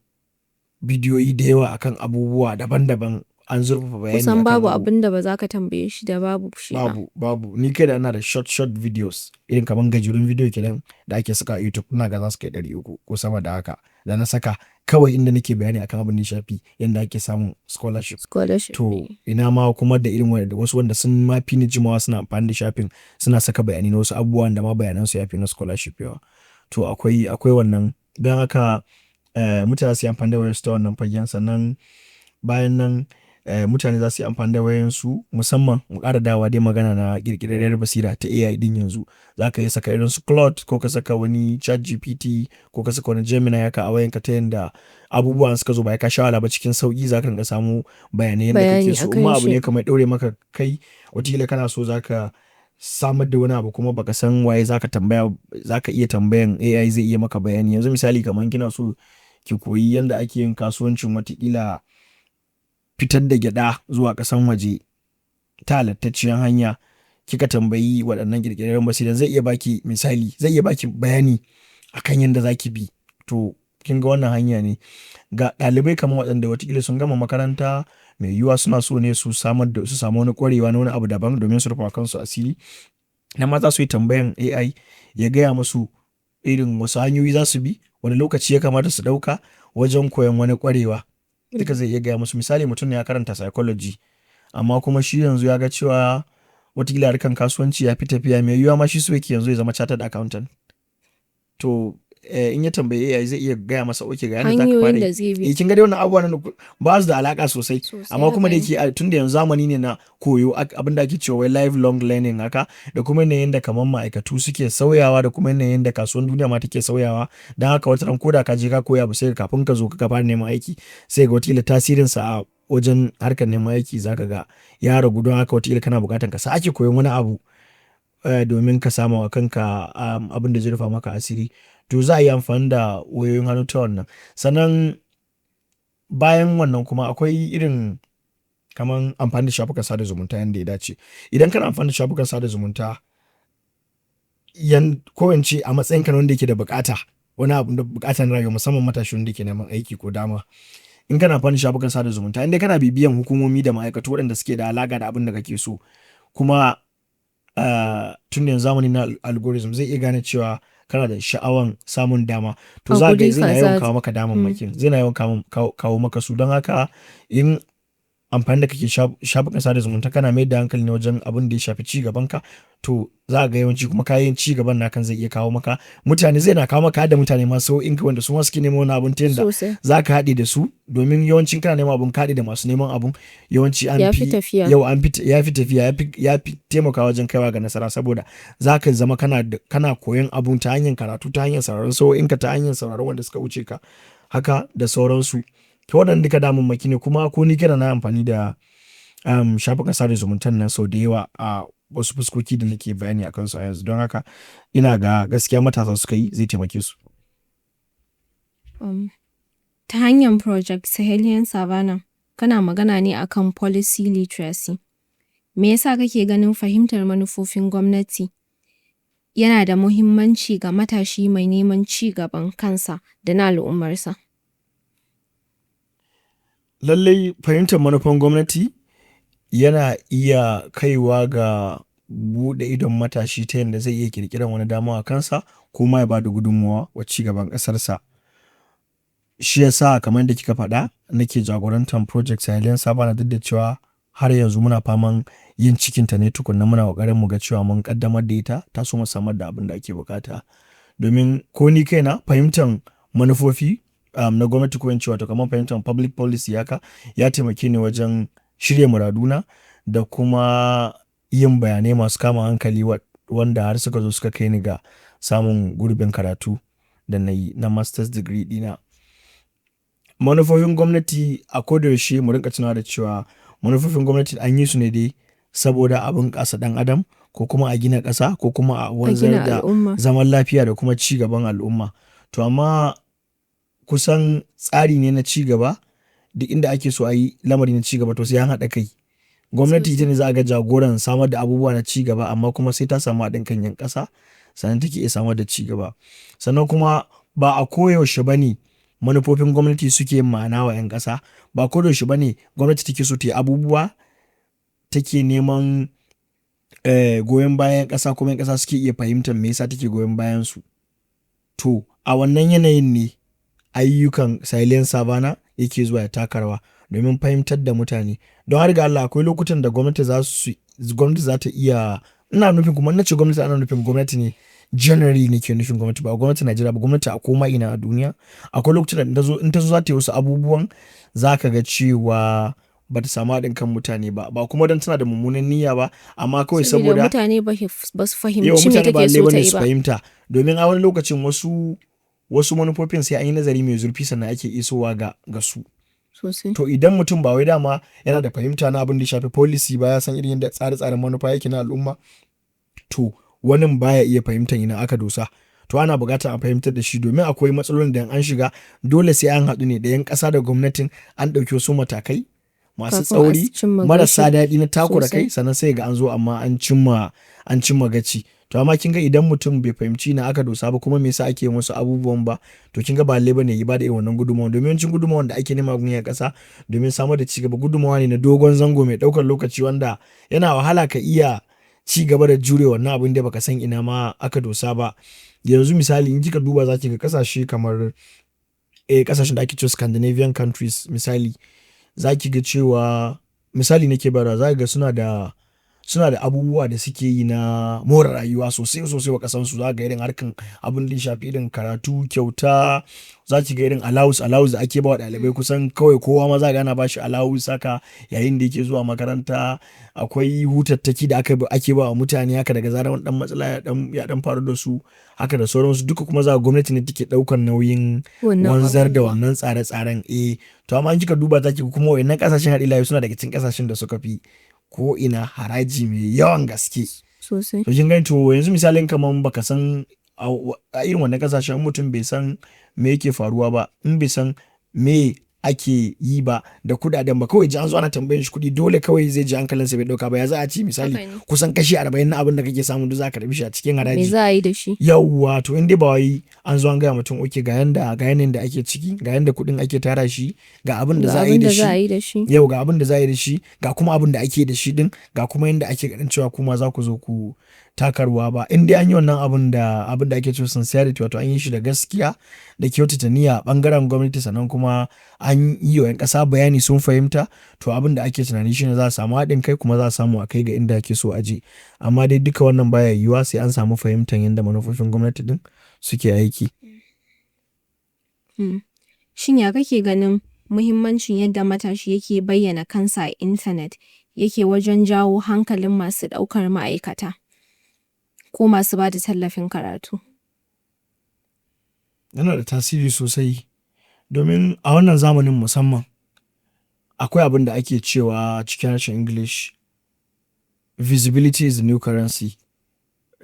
bidiyoyi da yawa akan abubuwa daban daban, an zurfafa bayani Kusan akan babu abu. abin da ba za ka tambaye shi da babu shi ba. Babu, babu. Ni kaina ina da short short videos irin kaman gajerun bidiyo kenan da ake saka a YouTube, ina ga za su kai 300 ko sama da haka da na saka kawai inda nake bayani akan abin da ya shafi yanda ake samun scholarship. Scholarship. To ina ma kuma da irin wanda wasu wanda sun ma fi ni jimawa suna amfani da shafin, suna saka bayanai na wasu abubuwan da ma bayanansu ya fi na scholarship yawa. To akwai wannan. Don haka mutane su yi amfani da wayarsu ta wannan fagen. Sannan bayan nan mutane za su yi amfani da wayansu musamman mu ƙara dawowa dai magana na ƙirƙirarriyar basira ta AI ɗin yanzu. Za ka iya saka irin su Claude ko ka saka wani ChatGPT ko ka saka wani Gemini haka a wayanka ta yanda abubuwan suka zo ba sai ka sha wahala ba, cikin sauƙi za ka rinƙa samu bayanai yanda kake Bayani so. akan In ma abu shi. ne kamar ɗaure maka kai, wataƙila kana so za ka samar da wani abu kuma baka san waye za ka tambaya, za ka iya tambayan AI, zai iya maka bayani. Yanzu misali kaman kina so ki koyi yanda ake yin kasuwancin wataƙila fitar da gyaɗa zuwa ƙasan waje ta halattacciyar hanya, kika tambayi waɗannan ƙirƙirarren basiran, zai iya baki misali, zai iya baki bayani akan yanda za ki bi. To kin ga wannan hanya ne. Ga ɗalibai kamar waɗanda wataƙila sun gama makaranta, mai yiwuwa suna so ne su samar da su samu wani ƙwarewa na wani abu daban domin su rufa wa kansu asiri. Nan ma za su yi tambayan AI ya gaya musu irin wasu hanyoyi za su bi, wane lokaci ya kamata su ɗauka wajen koyon wani ƙwarewa. Duka zai iya gaya musu. Misali, mutum ne ya karanta psychology amma kuma shi yanzu ya ga cewa wataƙila harkar kasuwanci ya fi tafiya, mai yiwuwa ma shi so yake yanzu ya zama chartered accountant. To in ya tambayi AI zai iya gaya masa, okay, ga yanda za ka fara Hanyoyin yi. da zai bi. Eh, kin ga dai wannan abubuwan ba su da alaƙa sosai. Sosai. Amma kuma da Haka ne. yake tun da yanzu zamani ne na koyo, abin da ake cewa wai lifelong learning haka, da kuma yanayin da kamar ma'aikatu suke sauyawa da kuma yanayin da kasuwan duniya ma take sauyawa. Don haka wataran ko da ka je ka koya abu, sai kafin ka zo ka fara neman aiki sai ga wataƙila tasirinsa a wajen harkar neman aiki za ka ga ya ragu. Don haka wataƙila kana buƙatan ka sake koyon wani abu domin ka sama wa kanka abin da zai rufa maka asiri. To za a yi amfani da wayoyin hannu ta wannan. Sannan bayan wannan kuma akwai irin kaman amfani da shafukan sada zumunta yanda ya dace. Idan kana amfani da shafukan sada zumunta ko in ce a matsayinka na wanda yake da buƙata, wani abu da buƙata na rayuwa, musamman matashi wanda yake neman aiki ko dama. In kana amfani da shafukan sada zumunta, in dai kana bibiyan hukumomi da ma'aikatu waɗanda suke da alaƙa da abin da kake so, kuma tun da yanzu zamani na algorithm zai iya gane cewa kana da sha'awan samun dama, to A za ka ga guri zai na yawan kaza. kawo maka damammakin, zai na yawan kawo maka su. Don haka in amfani da kake shafukan sada zumunta kana mayar da hankali ne wajen abin da ya shafi ci gabanka, to za ka ga yawanci kuma kayan ci gaban nakan zai iya kawo maka mutane, zai na kawo maka da mutane masu sau'in ka wanda su ma suke neman wani abun ta yanda za ka haɗe da su. Domin yawancin kana neman abun, ka haɗe da masu neman abun, yawanci an Ya fi fi tafiya. Yau an fi ya fi tafiya, ya fi taimakawa wajen kaiwa ga nasara, saboda za ka zama kana koyon abun ta hanyar karatu, ta hanyar sauraron sa'o'inka, ta hanyar sauraron wanda suka wuce ka haka da sauransu. To, waɗannan duka damammaki ne. Kuma ko ni kaina na amfani da shafukan sada zumuntan nan sau da yawa a wasu fuskoki da nake bayani a kansu a yanzu. Don haka ina ga gaskiya matasa suka yi, zai taimake su. Ta hanyar Project Sahelian Savannah, kana magana ne akan policy literacy. Me yasa kake ganin fahimtar manufofin gwamnati yana da muhimmanci ga matashi mai neman ci gaban kansa da na al'ummarsa? Lallai fahimtar manufan gwamnati yana iya kaiwa ga buɗe idon matashi ta yadda zai iya ƙirƙirar wani dama a kansa ko ma ya ba da gudunmawa wa ci gaban ƙasarsa. Shi ya sa, kamar yadda kika faɗa, nake jagorantar Project Sahelian Savannah, duk da cewa har yanzu muna faman yin cikinta ne tukunna, muna ƙoƙarin mu ga cewa mun ƙaddamar da ita ta soma samar da abin da ake buƙata. Domin ko ni kaina, fahimtar manufofi na gwamnati, ko in ce wato kamar fahimtar public policy haka, ya taimake ni wajen shirya muraduna da kuma yin bayanai masu kama hankali wanda har suka zo suka kai ni ga samun gurbin karatu da na yi na masters degree ɗina. Manufofin gwamnati, a ko da yaushe mu rinƙa tunawa da cewa manufofin gwamnati an yi su ne dai saboda a bunƙasa ɗan adam, ko kuma a gina ƙasa, ko kuma a wanzar da zaman lafiya da kuma ci gaban al'umma. To, amma kusan tsari ne na ci gaba, duk inda ake so a yi lamari na ci gaba, to sai an haɗa kai. Gwamnati ita ne za a ga jagoran samar da abubuwa na ci gaba, amma kuma sai ta samu haɗin kan 'yan ƙasa sannan take iya samar da ci gaba. Sannan kuma ba a koyaushe ba ne manufofin gwamnati suke yin ma'ana wa 'yan ƙasa. Ba kodayaushe ba ne gwamnati take so ta yi abubuwa take neman goyon bayan ƙasa, kuma 'yan ƙasa suke iya fahimtar me yasa take goyon bayan su. To, a wannan yanayin ne ayyukan Sahelian Savannah yake zuwa ya taka rawa domin fahimtar da mutane. Don har ga Allah, akwai lokutan da gwamnati za ta iya, ina nufin kuma in nace gwamnati, ana nufin gwamnati ne generally, nake nufin gwamnati, ba gwamnatin Najeriya ba, gwamnati a koma ina a duniya. Akwai lokutan da in ta zo za ta yi wasu abubuwan, za ka ga cewa ba ta samu haɗin kan mutane ba, ba kuma don tana da mummunan niyya ba, amma kawai saboda mutane ba su fahimci me take ba so ta bane yi su ba. fahimta. Domin a wani lokacin wasu manufofin sai an yi nazari mai zurfi sannan ake isowa ga su. Sosai. To, idan mutum ba wai dama yana da fahimta na abin da ya shafi policy ba, ya san irin yadda tsare-tsaren manufa yake na al'umma, to wanin baya iya fahimtar ina aka dosa. To, ana buƙatar a fahimtar da shi, domin akwai matsalolin da in an shiga dole sai an haɗu ne da 'yan ƙasa da gwamnatin, an ɗauki wasu matakai masu Kafin a tsauri cimma marasa gaci. daɗi na takura kai, Sosai. sannan sai ga an zo amma an cimma gaci. To, amma kin ga idan mutum bai fahimci ina aka dosa ba, kuma me yasa ake yin wasu abubuwan ba, to kin ga ba lallai bane ya bada irin wannan gudunmawan. Domin yawancin gudunmawan da ake nema gun 'yan ƙasa domin samar da cigaba, gudunmawa ne na dogon zango mai ɗaukar lokaci, wanda yana wahala ka iya ci gaba da jure wannan abun da baka san ina ma aka dosa ba. Yanzu misali, in kika duba, za ki ga ƙasashe kamar ƙasashen da ake cewa Scandinavian countries misali, za ki ga cewa, misali nake bayarwa, za ka ga suna da abubuwa da suke yi na more rayuwa sosai sosai wa ƙasansu. Za ka ga irin harkan abin da ya shafi irin karatu kyauta, za ki ga irin allowance allowance da ake ba wa ɗalibai, kusan kawai kowa ma za ka ga ana ba shi allowance haka yayin da yake zuwa makaranta. Akwai hutattaki da ake ba wa mutane haka daga zarar wani ɗan matsala ya ɗan faru da su haka da sauransu. Duka kuma za ka ga gwamnati ne take ɗaukan nauyin Wannan wanzar da abubuwa. wannan tsare-tsaren. To, amma in kika duba, za ki ga kuma waƴannan ƙasashen har ila yau suna daga cikin ƙasashen da suka fi ko ina haraji mai yawan gaske. Sosai. To, kin gani, to yanzu misalin kaman baka san a irin wannan ƙasashen, in mutum bai san me yake faruwa ba, in bai san me ake yi ba da kuɗaɗen ba, kawai ji an zo ana tambayan shi kuɗi, dole kawai zai ji hankalinsa bai ɗauka ba. Ya za a ce misali Haka ne. kusan kashi 40 na abin da kake samu duk za ka karɓi shi a cikin Me haraji? za a yi da shi? Yawwa, to in dai ba wai an zo an gaya mutum, okay, ga yanda, ga yanayin da ake ciki, ga yanda kuɗin ake tara shi, ga abin da Ga za a yi abin da da za a shi. yi da shi. Yau ga abin da za a yi da shi, ga kuma abin da ake da shi ɗin, ga kuma yanda ake ganin cewa kuma za ku zo ku taka rawa ba. In dai an yi wannan abun da abin da ake cewa sincerity, wato an yi shi da gaskiya da kyautata niyya a ɓangaren gwamnati, sannan kuma an an yi wa 'yan ƙasa bayani sun fahimta, to abin da ake tunani shine za a samu haɗin kai kuma za a samu a kai ga inda ake so a je. Amma dai duka wannan baya yiwuwa sai an samu fahimtar yadda manufofin gwamnati ɗin suke aiki. Shin ya kake ganin muhimmancin yadda matashi yake bayyana kansa a intanet yake wajen jawo hankalin masu ɗaukar ma'aikata ko masu ba da tallafin karatu? Yana da tasiri sosai domin a wannan zamanin musamman akwai abin da ake cewa cikin harshen English, "Visibility is the new currency."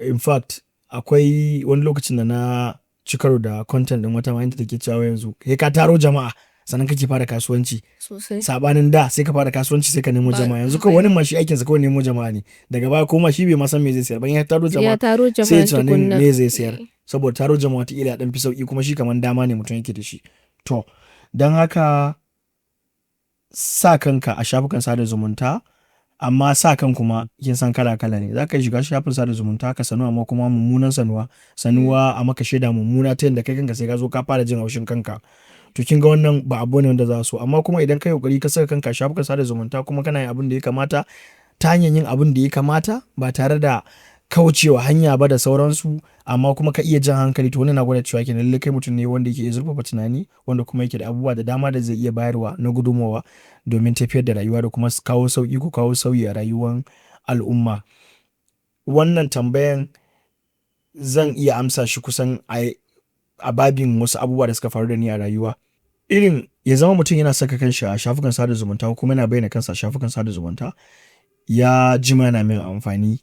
In fact, akwai wani lokacin da na ci karo da content ɗin wata ma inda take cewa yanzu sai ka taro jama'a sannan kake fara kasuwanci. Sosai. Saɓanin da sai ka fara kasuwanci sai ka nemo jama'a. Yanzu kawai wani ma shi aikinsa kawai nemo jama'a ne. Daga baya kuma shi bai ma san me zai sayar ba. In ya taro Ya jama'a taro sai ya jama'a tunanin tukunna. me zai sayar. Saboda taro jama'a wataƙila ya ɗan fi sauƙi kuma shi kamar dama ne mutum yake da shi. To, don haka sa kanka a shafukan sada zumunta, amma sa kan kuma kin san kala kala ne. Za ka shiga shafin sada zumunta ka sanu, amma kuma mummunan sanuwa, sanuwa a maka shaida mummuna ta yanda kai kanka sai ka zo ka fara jin haushin kanka. To, kin ga wannan ba abu ne wanda za a so. Amma kuma idan ka yi ƙoƙari ka saka kanka a shafukan sada zumunta kuma kana yin abin da ya kamata ta hanyar yin abin da ya kamata ba tare da kaucewa hanya ba da sauransu, amma kuma ka iya jan hankali, to wannan na gwada cewa kenan lallai kai mutum ne wanda yake zurfafa tunani, wanda kuma yake da abubuwa da dama da zai iya bayarwa na gudummawa domin tafiyar da rayuwa da kuma kawo sauƙi ko kawo sauyi a rayuwan al'umma. Wannan tambayan zan iya amsa shi kusan a babin wasu abubuwa da suka faru da ni a rayuwa. Irin ya zama mutum yana saka kanshi a shafukan sada zumunta ko kuma yana bayyana kansa a shafukan sada zumunta ya jima yana min amfani.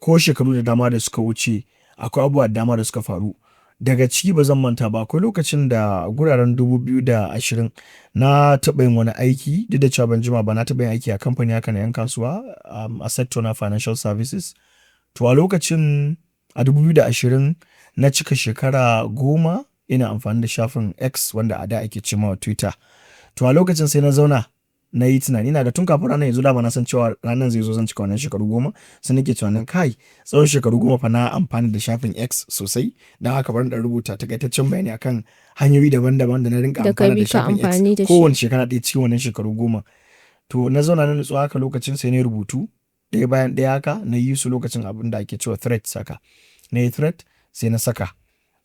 Ko shekaru da dama da suka wuce akwai abubuwa da dama da suka faru. Daga ciki ba zan manta ba, akwai lokacin da guraren 2020 na taɓa yin wani aiki, duk da cewa ban jima ba, na taɓa yin aiki a kamfani haka na 'yan kasuwa a sector na financial services. To, a lokacin a 2020 na cika shekara 10 ina amfani da shafin X, wanda a da ake ce ma Twitter. To, a lokacin sai na zauna na yi tunani, ina ga tun kafin ranar ya zo dama na san cewa ranar zai zo zan cika wannan shekaru 10. Sai nake tunanin, kai, tsawon shekaru 10 fa na amfani da shafin X sosai. Don haka bari in ɗan rubuta takaitaccen bayani akan hanyoyi daban daban da na rinƙa Da ka amfana bi da ka shafin X amfani da shi. kowane shekara ɗaya cikin wannan shekaru 10. To, na zauna na nutsu haka lokacin, sai na yi rubutu ɗaya bayan ɗaya haka, na yi su lokacin abin da ake cewa threads haka. Na yi thread sai na saka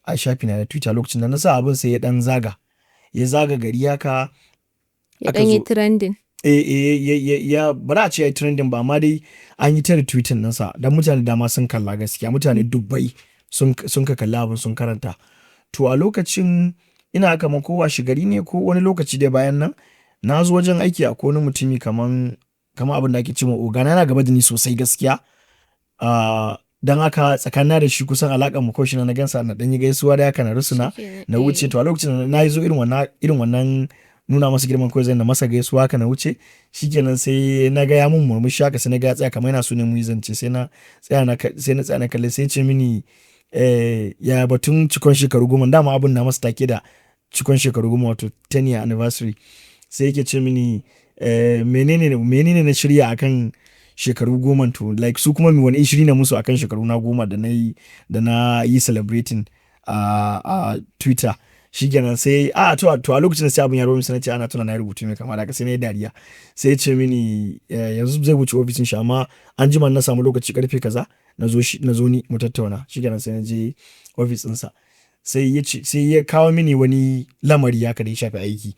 a shafina na Twitter. Lokacin da na sa abin, sai ya ɗan zaga. Ya zaga gari haka. Ya Aka ɗan yi zo. trending. Eh, eh, ya, ya, ya, ba za a ce ya yi trending ba, amma dai an yi ta retweeting ɗinsa don mutane da dama sun kalla gaskiya. Mutane dubbai sun ka kalli abin, sun karanta. To, a lokacin ina kaman ko washe gari ne ko wani lokaci dai bayan nan, na zo wajen aiki, akwai wani mutumi kaman abin da ake ce ma ogana, yana gaba da ni sosai gaskiya. Ah, don haka tsakanina da shi kusan alaƙar mu kawai shi na gansa na ɗan yi gaisuwa da haka, na rusuna Shikenan, na wuce. To, a lokacin na zo irin wannan nuna masa girman kawai zan na masa gaisuwa haka na wuce. Shikenan, sai na ga ya mun murmushi haka, sai na ga ya tsaya kamar yana so ne muyi zance. Sai na tsaya na kalle, sai ya ce mini, "Ya batun cikon shekaru 10?" Dama abun na masa take da cikon shekaru 10, wato 10 year anniversary. Sai yake ce mini, menene na shirya akan shekaru 10? To, like, su kuma wani shiri na musu akan shekaru na 10 da na yi celebrating a Twitter. Shikenan, sai a to a lokacin sai abun ya rumo, sai na ce ana tuna na yi rubutu mai kama da haka, sai na yi dariya. Sai ya ce mini yanzu zai wuce ofishin shi, amma anjima na samu lokaci karfe kaza na zo shi, na zo ni mu tattauna. Shikenan, sai na je ofis ɗinsa. Sai ya ce, sai ya kawo mini wani lamari haka da ya shafi aiki.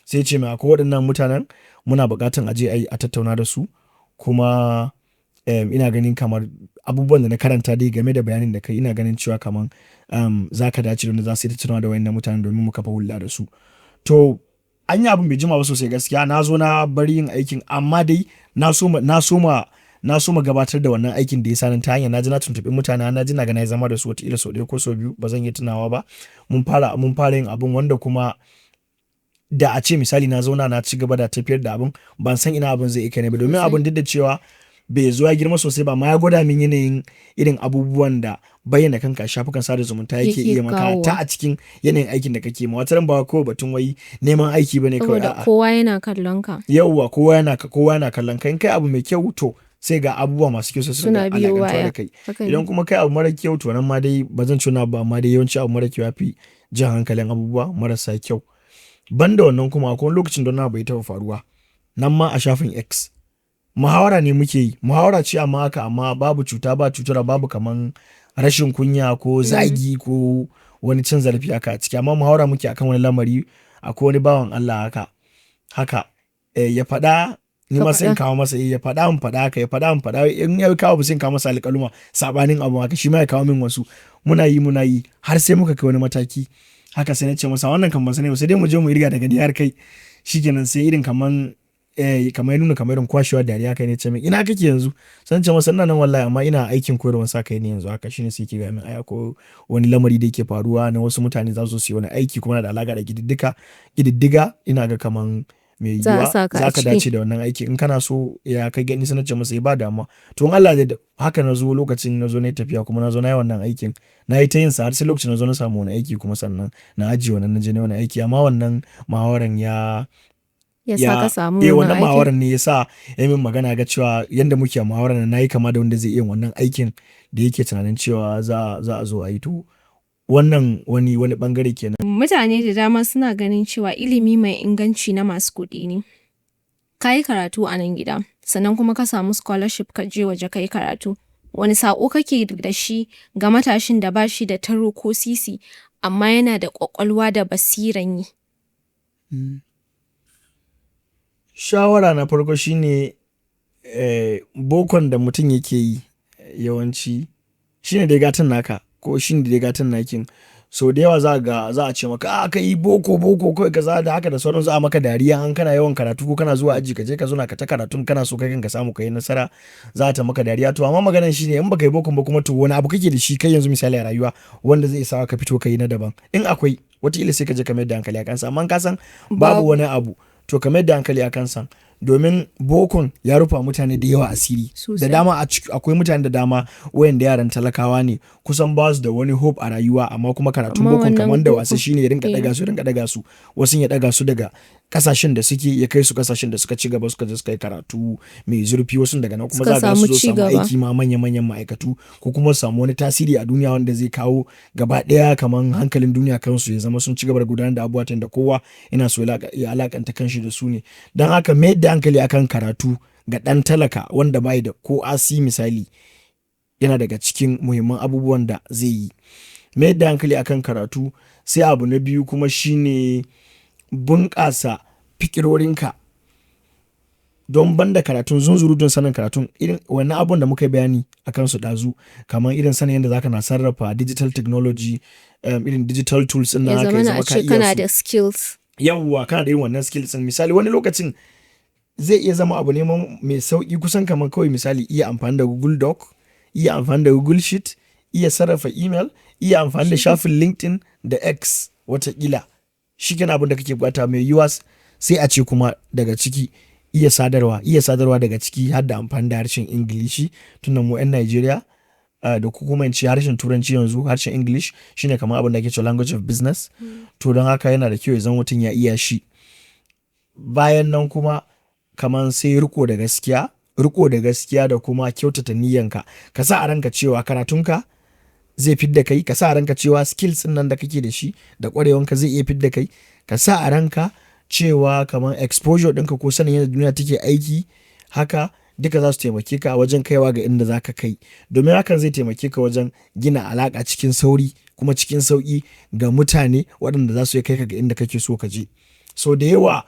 Sai ya ce min akwai waɗannan mutanen, muna buƙatan a je a yi a tattauna da su, kuma ina ganin kamar abubuwan da na karanta dai game da bayanin da kai, ina ganin cewa kaman za ka dace da wanda za su yi tattaunawa da waɗannan mutanen domin mu kafa hulɗa da su. To, an yi abin bai jima ba sosai gaskiya. Na zo na bari yin aikin, amma dai na soma gabatar da wannan aikin da ya sani ta hanyar na je na tuntuɓi mutane, na ji na ga na yi zama da su wataƙila sau ɗaya ko sau biyu, ba zan iya tunawa ba. Mun fara yin abun, wanda kuma da a ce misali na zauna na ci gaba da tafiyar da abun, ban san ina abun zai iya kai ni ba. Domin abun, duk da cewa bai zo ya girma sosai ba, amma ya gwada min yanayin irin abubuwan da bayyana kanka a shafukan sada zumunta yake Yake iya maka kawowa. ta a cikin yanayin aikin da kake ma. Wataran ba kawai batun wai neman aiki bane kawai, Saboda a'a. kowa yana kallon ka. Yauwa, kowa yana kallon ka. In kai abu mai kyau, to sai ga abubuwa masu kyau sai su Suna dinga biyo alaƙantuwa baya. da kai. Haka ne. Idan kuma kai abu mara kyau, to nan ma dai ba zan ce wani abu ba, amma dai yawanci abu mara kyau ya fi jan hankalin abubuwa marasa kyau. Banda wannan kuma, akwai wani lokacin da wani abu ya taɓa faruwa nan ma a shafin X. Muhawara ne muke yi, muhawara ce amma haka, amma babu cuta ba cutarwa, babu kaman rashin kunya ko zagi ko wani cin zarafi haka a ciki, amma muhawara muke akan wani lamari. Akwai wani bawan Allah haka haka, ya faɗa, ni Ka ma sai in faɗa. kawo masa, ya faɗa, in faɗa haka, ya faɗa, in faɗa. In ya kawo abu, sai in kawo masa alƙaluma saɓanin abu haka, shi ma ya kawo min wasu. Muna yi, muna yi, har sai muka kai wani mataki haka, sai na ce masa, "Wannan kan ban sani ba, sai dai mu je mu irga daga ni har kai." Shikenan, sai irin kaman kamar ya nuna kamar irin kwashewa dariya kai ne, ce min, "Ina kake yanzu?" Sai ce masa, "Ina nan wallahi, amma ina aikin koyarwar sa kai ne yanzu haka." Shine sai yake gaya min, ai akwai wani lamari da yake faruwa na wasu mutane za su yi wani aiki kuma na da alaƙa da ƙididdiga, ina ga kaman mai Za a yiwuwa sa ka a za ka ciki. dace da wannan aiki in kana so, ya kai gani? Sai na ce masa, "Eh, ba damuwa." To, in Allah ya yarda, haka na zo, lokacin na zo na yi tafiya kuma na zo na yi wannan aikin, na yi ta yin sa har sai lokacin na zo na samu wani aiki kuma, sannan na ajiye wannan, na je na yi wani aiki. Amma wannan muhawaran ya Ya sa ka samu eh wannan wannan aikin? Muhawaran ne ya sa ya min magana, ga cewa yanda muke muhawaran nan, nayi kama da wanda zai iya wannan aikin da yake tunanin cewa za a zo a yi. To, wannan wani bangare kenan. Mutane da dama suna ganin cewa ilimi mai inganci na masu kuɗi ne. Ka yi karatu a nan gida, sannan kuma ka samu scholarship ka je waje ka yi karatu. Wani saƙo kake da shi ga matashin da ba shi da taro ko sisi, amma yana da ƙwaƙwalwa da basiran yi? Shawara na farko shine bokon da mutum yake yi yawanci shine dai gatan naka ko shine dai gatan nakin. So da yawa za ga za a ce maka, "A ka yi boko, boko kawai kaza da haka da sauran," za a maka dariya an kana yawan karatu ko kana zuwa aji ka je ka zauna ka ta karatun, kana so kai kanka samu ka yi nasara, za ta maka dariya. To, amma maganar shine, in baka yi bokon ba kuma, to wani abu kake da shi kai yanzu misali a rayuwa wanda zai sa ka fito ka yi na daban? In akwai, wataƙila sai ka je ka mayar da hankali a kansa. Amma in ka san babu wani abu, to ka mayar da hankali a kansa, domin bokon ya rufa mutane da yawa asiri da dama. A ciki akwai mutane da dama wayanda yaran talakawa ne, kusan ba su da wani hope a rayuwa, amma kuma karatun Amma bokon wannan kamar da wasa bokon, shine ya rinka daga su, ya rinka daga su. Wasu ya daga su daga kasashen da suke, ya kai su kasashen da suka ci gaba, suka je suka yi karatu mai zurfi. Wasu daga nan kuma Suka za ga samu su zo ci samu gaba. aiki ma manya manyan ma'aikatu, ko kuma su samu wani tasiri a duniya wanda zai kawo gaba ɗaya kaman hankalin duniya kansu, ya zama sun ci gaba da gudanar da abubuwa ta yanda kowa yana so ya alakanta kanshi da su ne. Don haka, mayar da hankali akan karatu ga ɗan talaka wanda bai da ko asi misali yana daga cikin muhimman abubuwan da zai yi. Mayar da hankali akan karatu. Sai abu na biyu kuma shine bunƙasa fikirorinka, don banda karatun zunzurutun sanin karatun, irin wannan abubuwan da muka yi bayani a kansu ɗazu, kamar irin sanin yadda zaka na sarrafa digital technology, irin digital tools ɗin nan Ya haka, ya zamana zama a ka ce iya kana su. da skills. Yawwa, kana da irin wannan skills ɗin. Misali, wani lokacin zai iya zama abu ne mai sauƙi, kusan kamar kawai misali iya amfani da Google Doc, iya amfani da Google Sheet, iya sarrafa email, iya amfani da shafin LinkedIn da X watakila. Shi kenan abin da kake bukata. Mai yiwuwa sai a ce kuma daga ciki iya sadarwa, iya sadarwa daga ciki har da amfani da harshen Ingilishi, tunda mu 'yan Najeriya, da kuma in ce harshen Turanci yanzu, harshen English shine kamar abin da ake cewa language of business. To, don haka yana da kyau ya zama mutum ya iya shi. Bayan nan kuma, kamar sai riko da gaskiya, riko da gaskiya da kuma kyautata niyyanka. Ka sa a ranka cewa karatunka zai fidda kai, ka sa a ranka cewa skills ɗin nan da kake da shi da ƙwarewanka zai iya fidda kai, ka sa a ranka cewa kamar exposure ɗinka ko sanin yadda duniya take aiki haka, duka za su taimake ka wajen kaiwa ga inda za ka kai. Domin hakan zai taimake ka wajen gina alaƙa cikin sauri kuma cikin sauƙi ga mutane waɗanda za su iya kai ka ga inda kake so ka je. So da yawa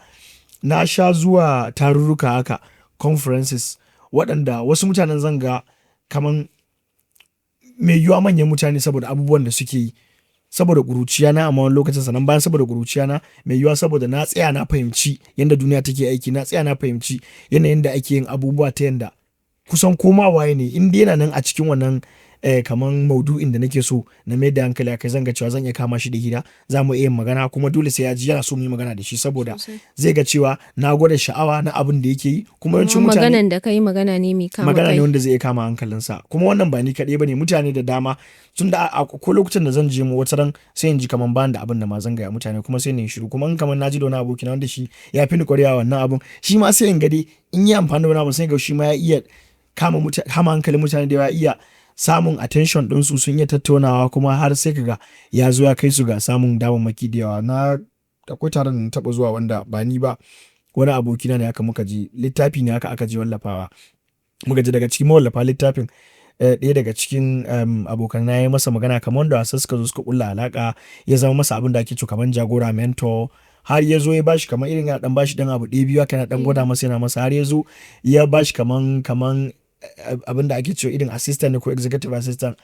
na sha zuwa tarurruka haka, conferences, waɗanda wasu mutanen zan ga kaman mai yiwuwa manyan mutane saboda abubuwan da suke yi, saboda ƙuruciya na, amma wani lokacin sannan bayan saboda ƙuruciya na, mai yiwuwa saboda na tsaya na fahimci yadda duniya take aiki, na tsaya na fahimci yanayin da ake yin abubuwa, ta yanda kusan koma waye ne, in dai yana nan a cikin wannan kaman maudu'in da nake so na mayar da hankali akai, zan ga cewa zan iya kama shi da hira, za mu iya yin magana, kuma dole sai ya ji yana so mu yi magana da shi, saboda zai ga cewa na gwada sha'awa na abin da yake yi. Kuma yawancin mutane Maganan da ka yi magana ne mai kama magana kai. ne wanda zai iya kama hankalinsa. Kuma wannan ba ni kaɗai ba ne, mutane da dama tun da ko lokacin da zan je mu wata ran, sai in ji kaman bani da abin da ma zan gaya mutane, kuma sai na yi shiru. Kuma in kaman na ji da wani abokina wanda shi ya fi ni ƙwarewa wannan abun, shi ma sai in ga dai in yi amfani da wani abu, sai ga shi ma ya iya kama hankalin mutane da yawa, ya iya samun attention ɗinsu, sun iya tattaunawa, kuma har sai ka ga ya zo ya kai su ga samun damammaki da yawa. Na Akwai taron da na taɓa zuwa wanda ba ni ba, wani abokina ne haka muka je, littafi ne haka aka je wallafawa. Muka je, daga cikin mawallafa littafin, ɗaya daga cikin abokan na ya yi masa magana kamar wanda wasu suka zo suka ƙulla alaƙa, ya zama masa abin da ake cewa kamar jagora, mentor, har ya zo ya bashi kamar irin yana ɗan bashi ɗan abu ɗaya biyu haka, yana ɗan gwada masa, yana masa, har ya zo ya bashi kaman abin da ake cewa irin assistant ne ko executive assistant.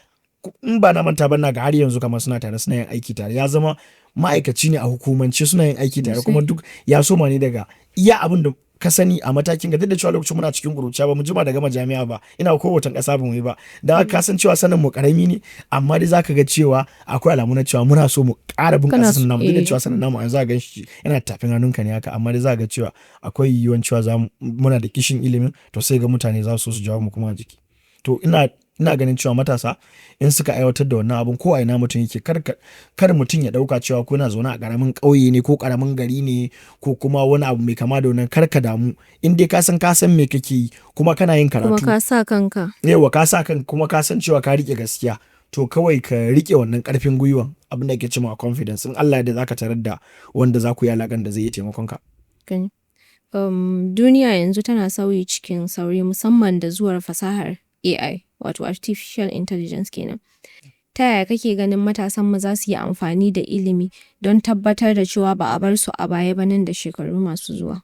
In ba na manta ba, ina ga har yanzu kamar suna tare, suna yin aiki tare. Ya zama ma'aikaci ne a hukumance, suna yin aiki tare, kuma duk ya soma ne daga iya abin da ka sani a matakin ga, duk da cewa lokacin muna cikin ƙuruciya, ba mu jima da gama jami'a ba, ina ko watan ƙasa ba mu yi ba, don haka ka san cewa sanin mu ƙarami ne, amma dai zaka ga cewa akwai alamu na cewa muna so mu ƙara bunƙasa sanin namu, duk da cewa sanin namu yanzu za gan shi yana tafin hannunka ne haka, amma dai za ga cewa akwai yiwuwan cewa za muna da kishin ilimin. To sai ga mutane za su so su jawo mu kuma a jiki. To ina ganin cewa matasa in suka aiwatar da wannan abun, ko a ina mutum yake, kar mutum ya ɗauka cewa ko yana zaune a ƙaramin ƙauye ne ko ƙaramin gari ne ko kuma wani abu mai kama da wannan, kar ka damu. In dai ka san me kake yi kuma kana yin Kuma karatu, ka sa kanka. Yauwa, ka sa kanka kuma ka san cewa ka riƙe gaskiya, to kawai ka riƙe wannan ƙarfin gwiwan, abin da ake cewa confidence, in Allah ya yarda zaka tarar da wanda za ku yi alaƙan da zai iya taimakon ka. Gani. Duniya yanzu tana sauyi cikin sauri, musamman da zuwar fasahar AI, wato artificial intelligence kenan. Ta yaya kake ganin matasanmu za su yi amfani da ilimi don tabbatar da cewa ba a bar su a baya ba nan da shekaru masu zuwa?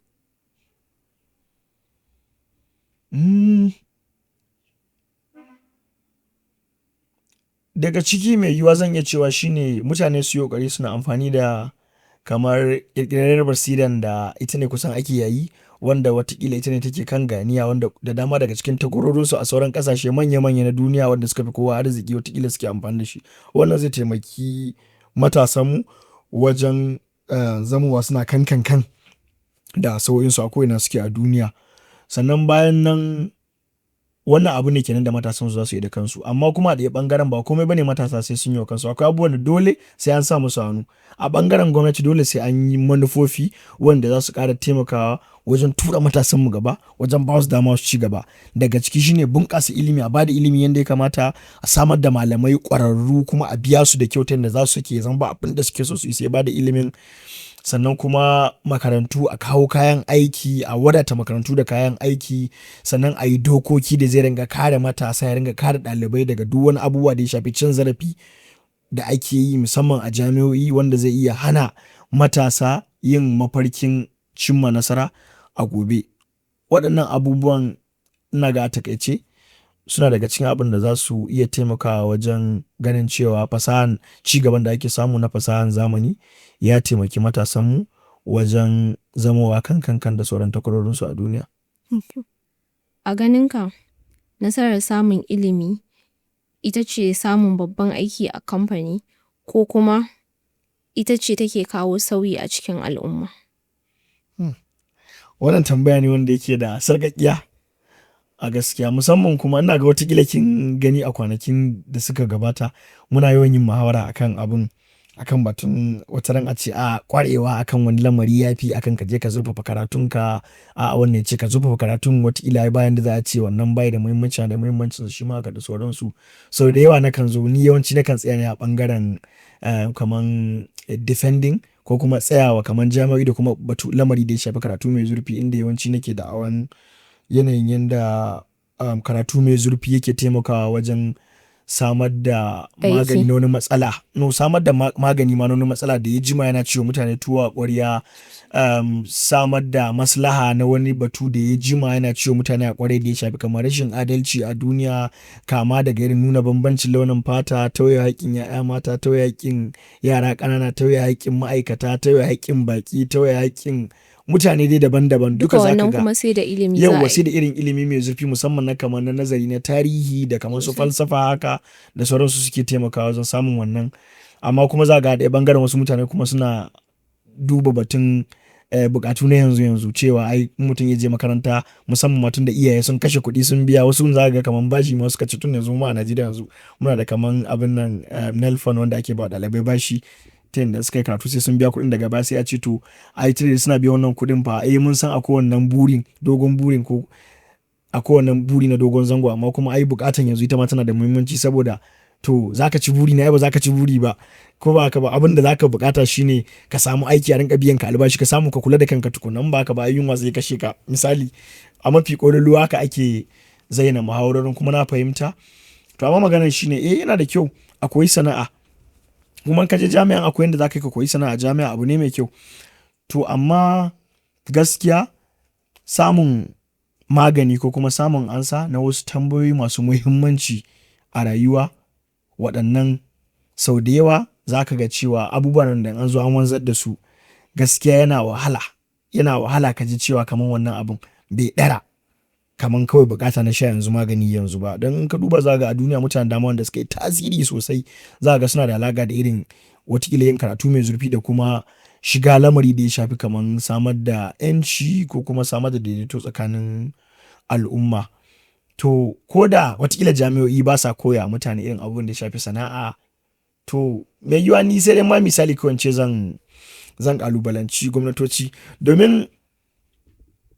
Daga ciki mai yiwuwa zan iya cewa shine mutane su yi ƙoƙari suna amfani da kamar ƙirƙirarriyar basiran da ita ne kusan ake yayi, wanda watakila ita ne take kan ganiya, wanda da dama daga cikin takwarorinsu a sauran ƙasashe manya-manya na duniya wanda suka fi kowa arziki watakila suke amfani da shi. Wannan zai taimaki matasanmu wajen zamowa suna kan kan kan da sa'o'insu a ko'ina suke a duniya. Sannan bayan nan, wannan abu ne kenan da matasan su za su yi da kansu, amma kuma a ɗaya ɓangaren ba komai bane matasa sai sun yi wa kansu. Akwai abubuwan da dole sai an sa musu hannu. A ɓangaren gwamnati dole sai an yi manufofi wanda za su ƙara taimakawa wajen tura matasanmu gaba, wajen ba su dama su ci gaba. Daga ciki shine bunƙasa ilimi, a bada ilimi yanda ya kamata, a samar da malamai ƙwararru kuma a biya su da kyau ta yanda za su ke zama ba abin da suke so su yi sai bada ilimin. Sannan kuma makarantu, a kawo kayan aiki, a wadata makarantu da kayan aiki. Sannan a yi dokoki da zai ringa kare matasa, ya ringa kare ɗalibai daga duk wani abubuwa da ya shafi cin zarafi da ake yi musamman a jami'o'i, wanda zai iya hana matasa yin mafarkin cimma nasara a gobe. Waɗannan abubuwan, ina ga a taƙaice, suna daga cikin abin da za su iya taimakawa wajen ganin cewa fasahan ci gaban da ake samu na fasahan zamani ya taimaki matasanmu wajen zamowa kan kan kan da sauran takwarorinsu a duniya. A ganinka, nasarar samun ilimi ita ce samun babban aiki a kamfani ko kuma ita ce take kawo sauyi a cikin al'umma? Wannan tambaya ne wanda yake da sarƙaƙiya a gaskiya, musamman kuma ina ga watakila kin gani a kwanakin da suka gabata muna yawan yin muhawara akan abun, akan batun wataran a ce a ƙwarewa akan wani lamari ya fi akan ka je ka zurfafa karatunka, a wannan ya ce ka zurfafa karatun watakila ai bayan da za a ce wannan bai da muhimmanci, da muhimmancin shi ma haka da sauransu. Sau da yawa nakan zo ni yawanci nakan tsaya ne a ɓangaren kaman defending ko kuma tsayawa kaman jami'o'i da kuma batu lamari da ya shafi karatu mai zurfi, inda yawanci nake da'awan yanayin yanda karatu mai zurfi yake taimakawa wajen samar da magani Aiki. na wani matsala, no, samar da magani ma na wani matsala da ya jima yana ciwo mutane tuwo a ƙwarya, samar da maslaha na wani batu da ya jima yana ciwo mutane a ƙwarai da ya shafi kamar rashin adalci a duniya, kama daga irin nuna bambancin launin fata, tauye haƙƙin 'ya'ya mata, tauye haƙƙin yara ƙanana, tauye haƙƙin ma'aikata, tauye haƙƙin baƙi, tauye haƙƙin mutane dai daban-daban, Duka duka za ka wannan ga kuma sai da ilimi za a yauwa, yi. sai da irin ilimi mai zurfi, musamman na kamar na nazari na tarihi da kamar su Sosai. falsafa haka da sauransu suke taimakawa wajen samun wannan. Amma kuma za ga a ɗaya ɓangaren wasu mutane kuma suna duba batun buƙatu na yanzu yanzu, cewa ai in mutum ya je makaranta, musamman ma tun da iyaye sun kashe kuɗi sun biya, wasu za ga kaman bashi ma suka ci, tun yanzu mu a Najeriya yanzu muna da kaman abin nan NELFUND wanda ake ba ɗalibai bashi, ta yanda suka yi karatu sai sun biya kuɗin, daga baya sai a ce to ai tunda suna biyan wannan kuɗin fa, eh, mun san akwai wannan burin, dogon burin, ko akwai wannan buri na dogon zango, amma kuma ai buƙatan yanzu ita ma tana da muhimmanci saboda To zaka ci buri na? Ba zaka ci buri ba, ko ba haka ba? Abin da zaka bukata shine ka samu aiki a rinka biyan ka albashi, ka samu ka kula da kanka tukuna. In ba haka ba, yunwa zai kashe ka. Misali, a mafi ƙololuwa haka ake zayyana muhawarorin, kuma na fahimta. To amma maganar shine, eh, yana da kyau a koyi sana'a. Kuma in ka je jami'an, akwai yanda zaka yi ka koyi sana'a a jami'a, abu ne mai kyau. To amma gaskiya, samun magani ko kuma samun ansa na wasu tambayoyi masu muhimmanci a rayuwa, waɗannan sau da yawa za ka ga cewa abubuwan da an zo an wanzar da su, gaskiya yana wahala, yana wahala ka ji cewa kamar wannan abun bai ɗara kaman kawai bukata na sha yanzu magani yanzu ba. Don in ka duba, za ga a duniya mutanen dama wanda suka yi tasiri sosai, za ga suna da alaƙa da irin watakila yin karatu mai zurfi da kuma shiga lamari da ya shafi kaman samar da 'yanci ko kuma samar da daidaito tsakanin al'umma. To ko da watakila jami'o'i ba sa koya mutane irin abubuwan da ya shafi sana'a, to mai yiwuwa ni sai dai ma misali kawai in ce zan ƙalubalanci gwamnatoci, domin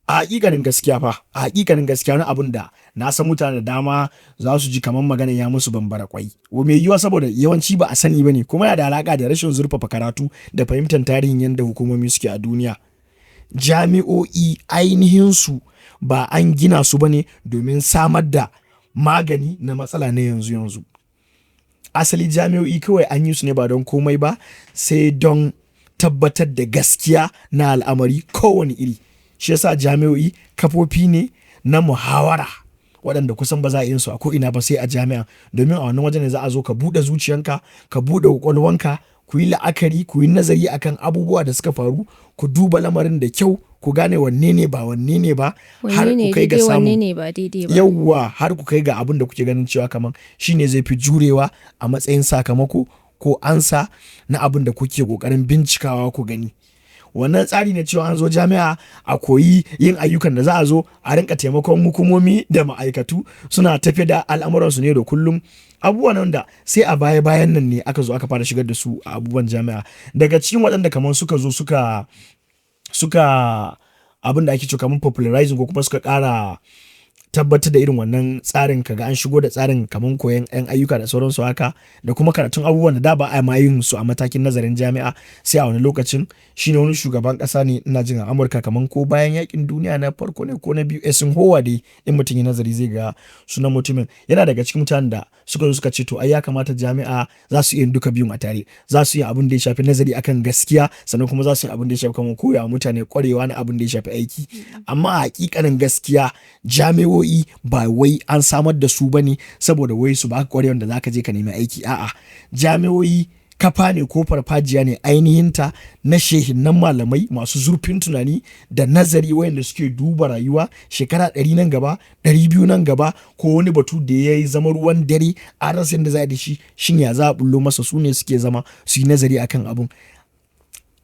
a haƙiƙanin gaskiya fa, a haƙiƙanin gaskiya, wani abun da na san mutane da dama za su ji kamar maganar ya musu bambara kwai. Mai yiwuwa saboda yawanci ba a sani ba ne, kuma yana da alaƙa da rashin zurfafa karatu da fahimtar tarihin yadda hukumomi suke a duniya. Jami'o'i ainihinsu ba an gina su ba ne domin samar da magani na matsala na yanzu yanzu. Asali jami'o'i kawai an yi su ne ba don komai ba sai don tabbatar da gaskiya na al'amari kowane iri. Shi yasa jami'o'i kafofi ne na muhawara waɗanda kusan ba za a yi su a ko'ina ba sai a jami'a. Domin a wannan wajen ne za a zo ka buɗe zuciyanka, ka buɗe ƙwaƙwalwanka, ku yi la'akari, ku yi nazari akan abubuwa da suka faru, ku duba lamarin da kyau, ku gane wanne ne ba wanne ne ba, har Wanne ne ku kai ga daidai, wanne samun ne ba daidai ba. Yawwa, har ku kai ga abin da kuke ganin cewa kaman shine zai fi jurewa a matsayin sakamako ko ansa na abin da kuke ƙoƙarin bincikawa ku gani. Wannan tsari na cewa an zo jami'a a koyi yin ayyukan da za a zo a rinka taimakon hukumomi da ma'aikatu suna tafi da al'amuransu ne da kullum, abubuwan da sai a baya bayan nan ne aka zo aka fara shigar da su a abubuwan jami'a. Daga cikin waɗanda kamar suka zo suka abin da ake cewa kamar popularizing ko kuma suka ƙara tabbatar da irin wannan tsarin, kaga an shigo da tsarin kamar koyon 'yan ayyuka da sauransu haka, da kuma karatun abubuwan da da ba a ma yin su a matakin nazarin jami'a sai a wani lokacin, shine wani shugaban kasa ne, ina jin a Amurka, kamar ko bayan yakin duniya na farko ne ko na biyu, Eisenhower dai. In mutum ya nazari zai ga sunan mutumin. Yana daga cikin mutanen da suka zo suka ce, to ai ya kamata jami'a za su iya duka biyun a tare, za su yi abin da ya shafi nazari akan gaskiya, sannan kuma za su yi abin da ya shafi kamar koya mutane kwarewa na abin da ya shafi aiki. Amma a hakikanin gaskiya, jami'o'i ba wai an samar da su bane saboda wai su baka kwarewan da zaka je ka nemi aiki. A'a, jami'o'i kafa ne ko farfajiya ne ainihinta na shehinnan malamai masu zurfin tunani da nazari, wayanda suke duba rayuwa shekara 100 nan gaba, 200 nan gaba, ko wani batu da ya yi zama ruwan dare a rasa yadda za a da shi, shin ya za a bullo masa. Su ne suke zama su yi nazari akan abun.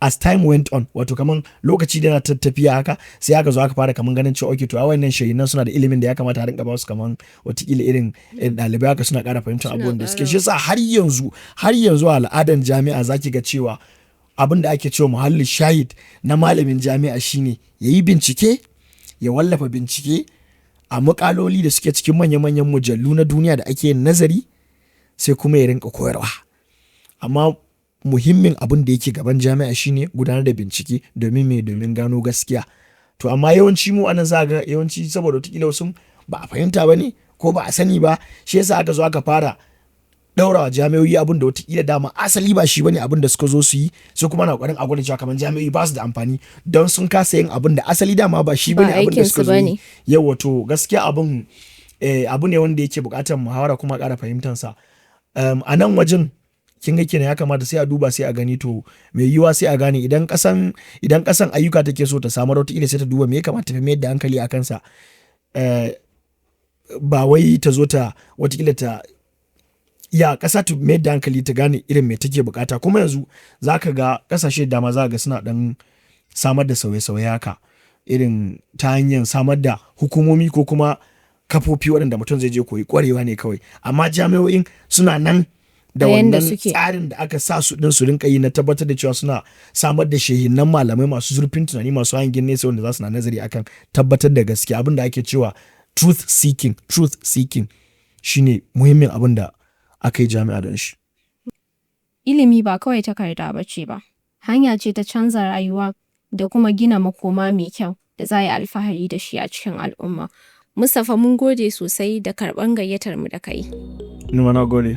As time went on, wato kaman lokaci da na tafiya haka, sai aka zo aka fara kaman ganin cewa, okay, to a wayannan shehinan suna da ilimin da ya kamata a rinka ba su kaman watakila irin ɗalibai haka suna ƙara fahimtar abubuwan da suke. Shi yasa har yanzu a al'adan jami'a zaki ga cewa abin da ake cewa muhallin shahid na malamin jami'a shine ya yi bincike, ya wallafa bincike a mukaloli da suke cikin manya-manyan mujallu na duniya da ake yin nazari, sai kuma ya rinka koyarwa. Amma muhimmin abin da yake gaban jami'a shine gudanar da bincike. Domin me? Domin gano gaskiya. To amma yawanci mu anan za ga yawanci saboda wataƙila wasu ba a fahimta ba ne ko ba a sani ba, shi yasa aka zo aka fara ɗaura wa jami'o'i abin da wataƙila dama asali ba shi bane abin da suka zo su yi. Sai kuma na ƙoƙarin a gwada cewa kamar jami'o'i ba su da amfani don sun kasa yin abin da asali dama ba shi bane abin da suka zo yi. Yawa, to gaskiya abin abu ne wanda yake buƙatar muhawara kuma ƙara fahimtansa. A nan wajen kin ga kenan ya kamata sai a duba, sai a gani. To mai yiwuwa sai a gane idan kasan ayyuka take so ta samar, wataƙila sai ta duba me ya kamata ta mayar da hankali a kansa, ba wai ta zo ta wataƙila ta ya ƙasa ta mayar da hankali ta gane irin me take bukata. Kuma yanzu za ka ga ƙasashe da dama za ga suna ɗan samar da sauye-sauye haka, irin ta hanyar samar da hukumomi ko kuma kafofi waɗanda mutum zai je koyi ƙwarewa ne kawai, amma jami'o'in suna nan da A yanda wannan suke. tsarin da aka sa su din su rinka yi na tabbatar da cewa suna samar da shehinnan malamai masu zurfin tunani, masu hangen nesa, wanda za su na nazari akan tabbatar da gaskiya. Abin da ake cewa truth seeking, truth seeking shine muhimmin abin da aka yi jami'a don shi. Ilimi ba kawai takarda ba ce ba, hanya ce ta canza rayuwa da kuma gina makoma mai kyau da za a yi alfahari da shi a cikin al'umma. Mustapha, mun gode sosai da karɓan gayyatar mu da kai. Ni ma na gode.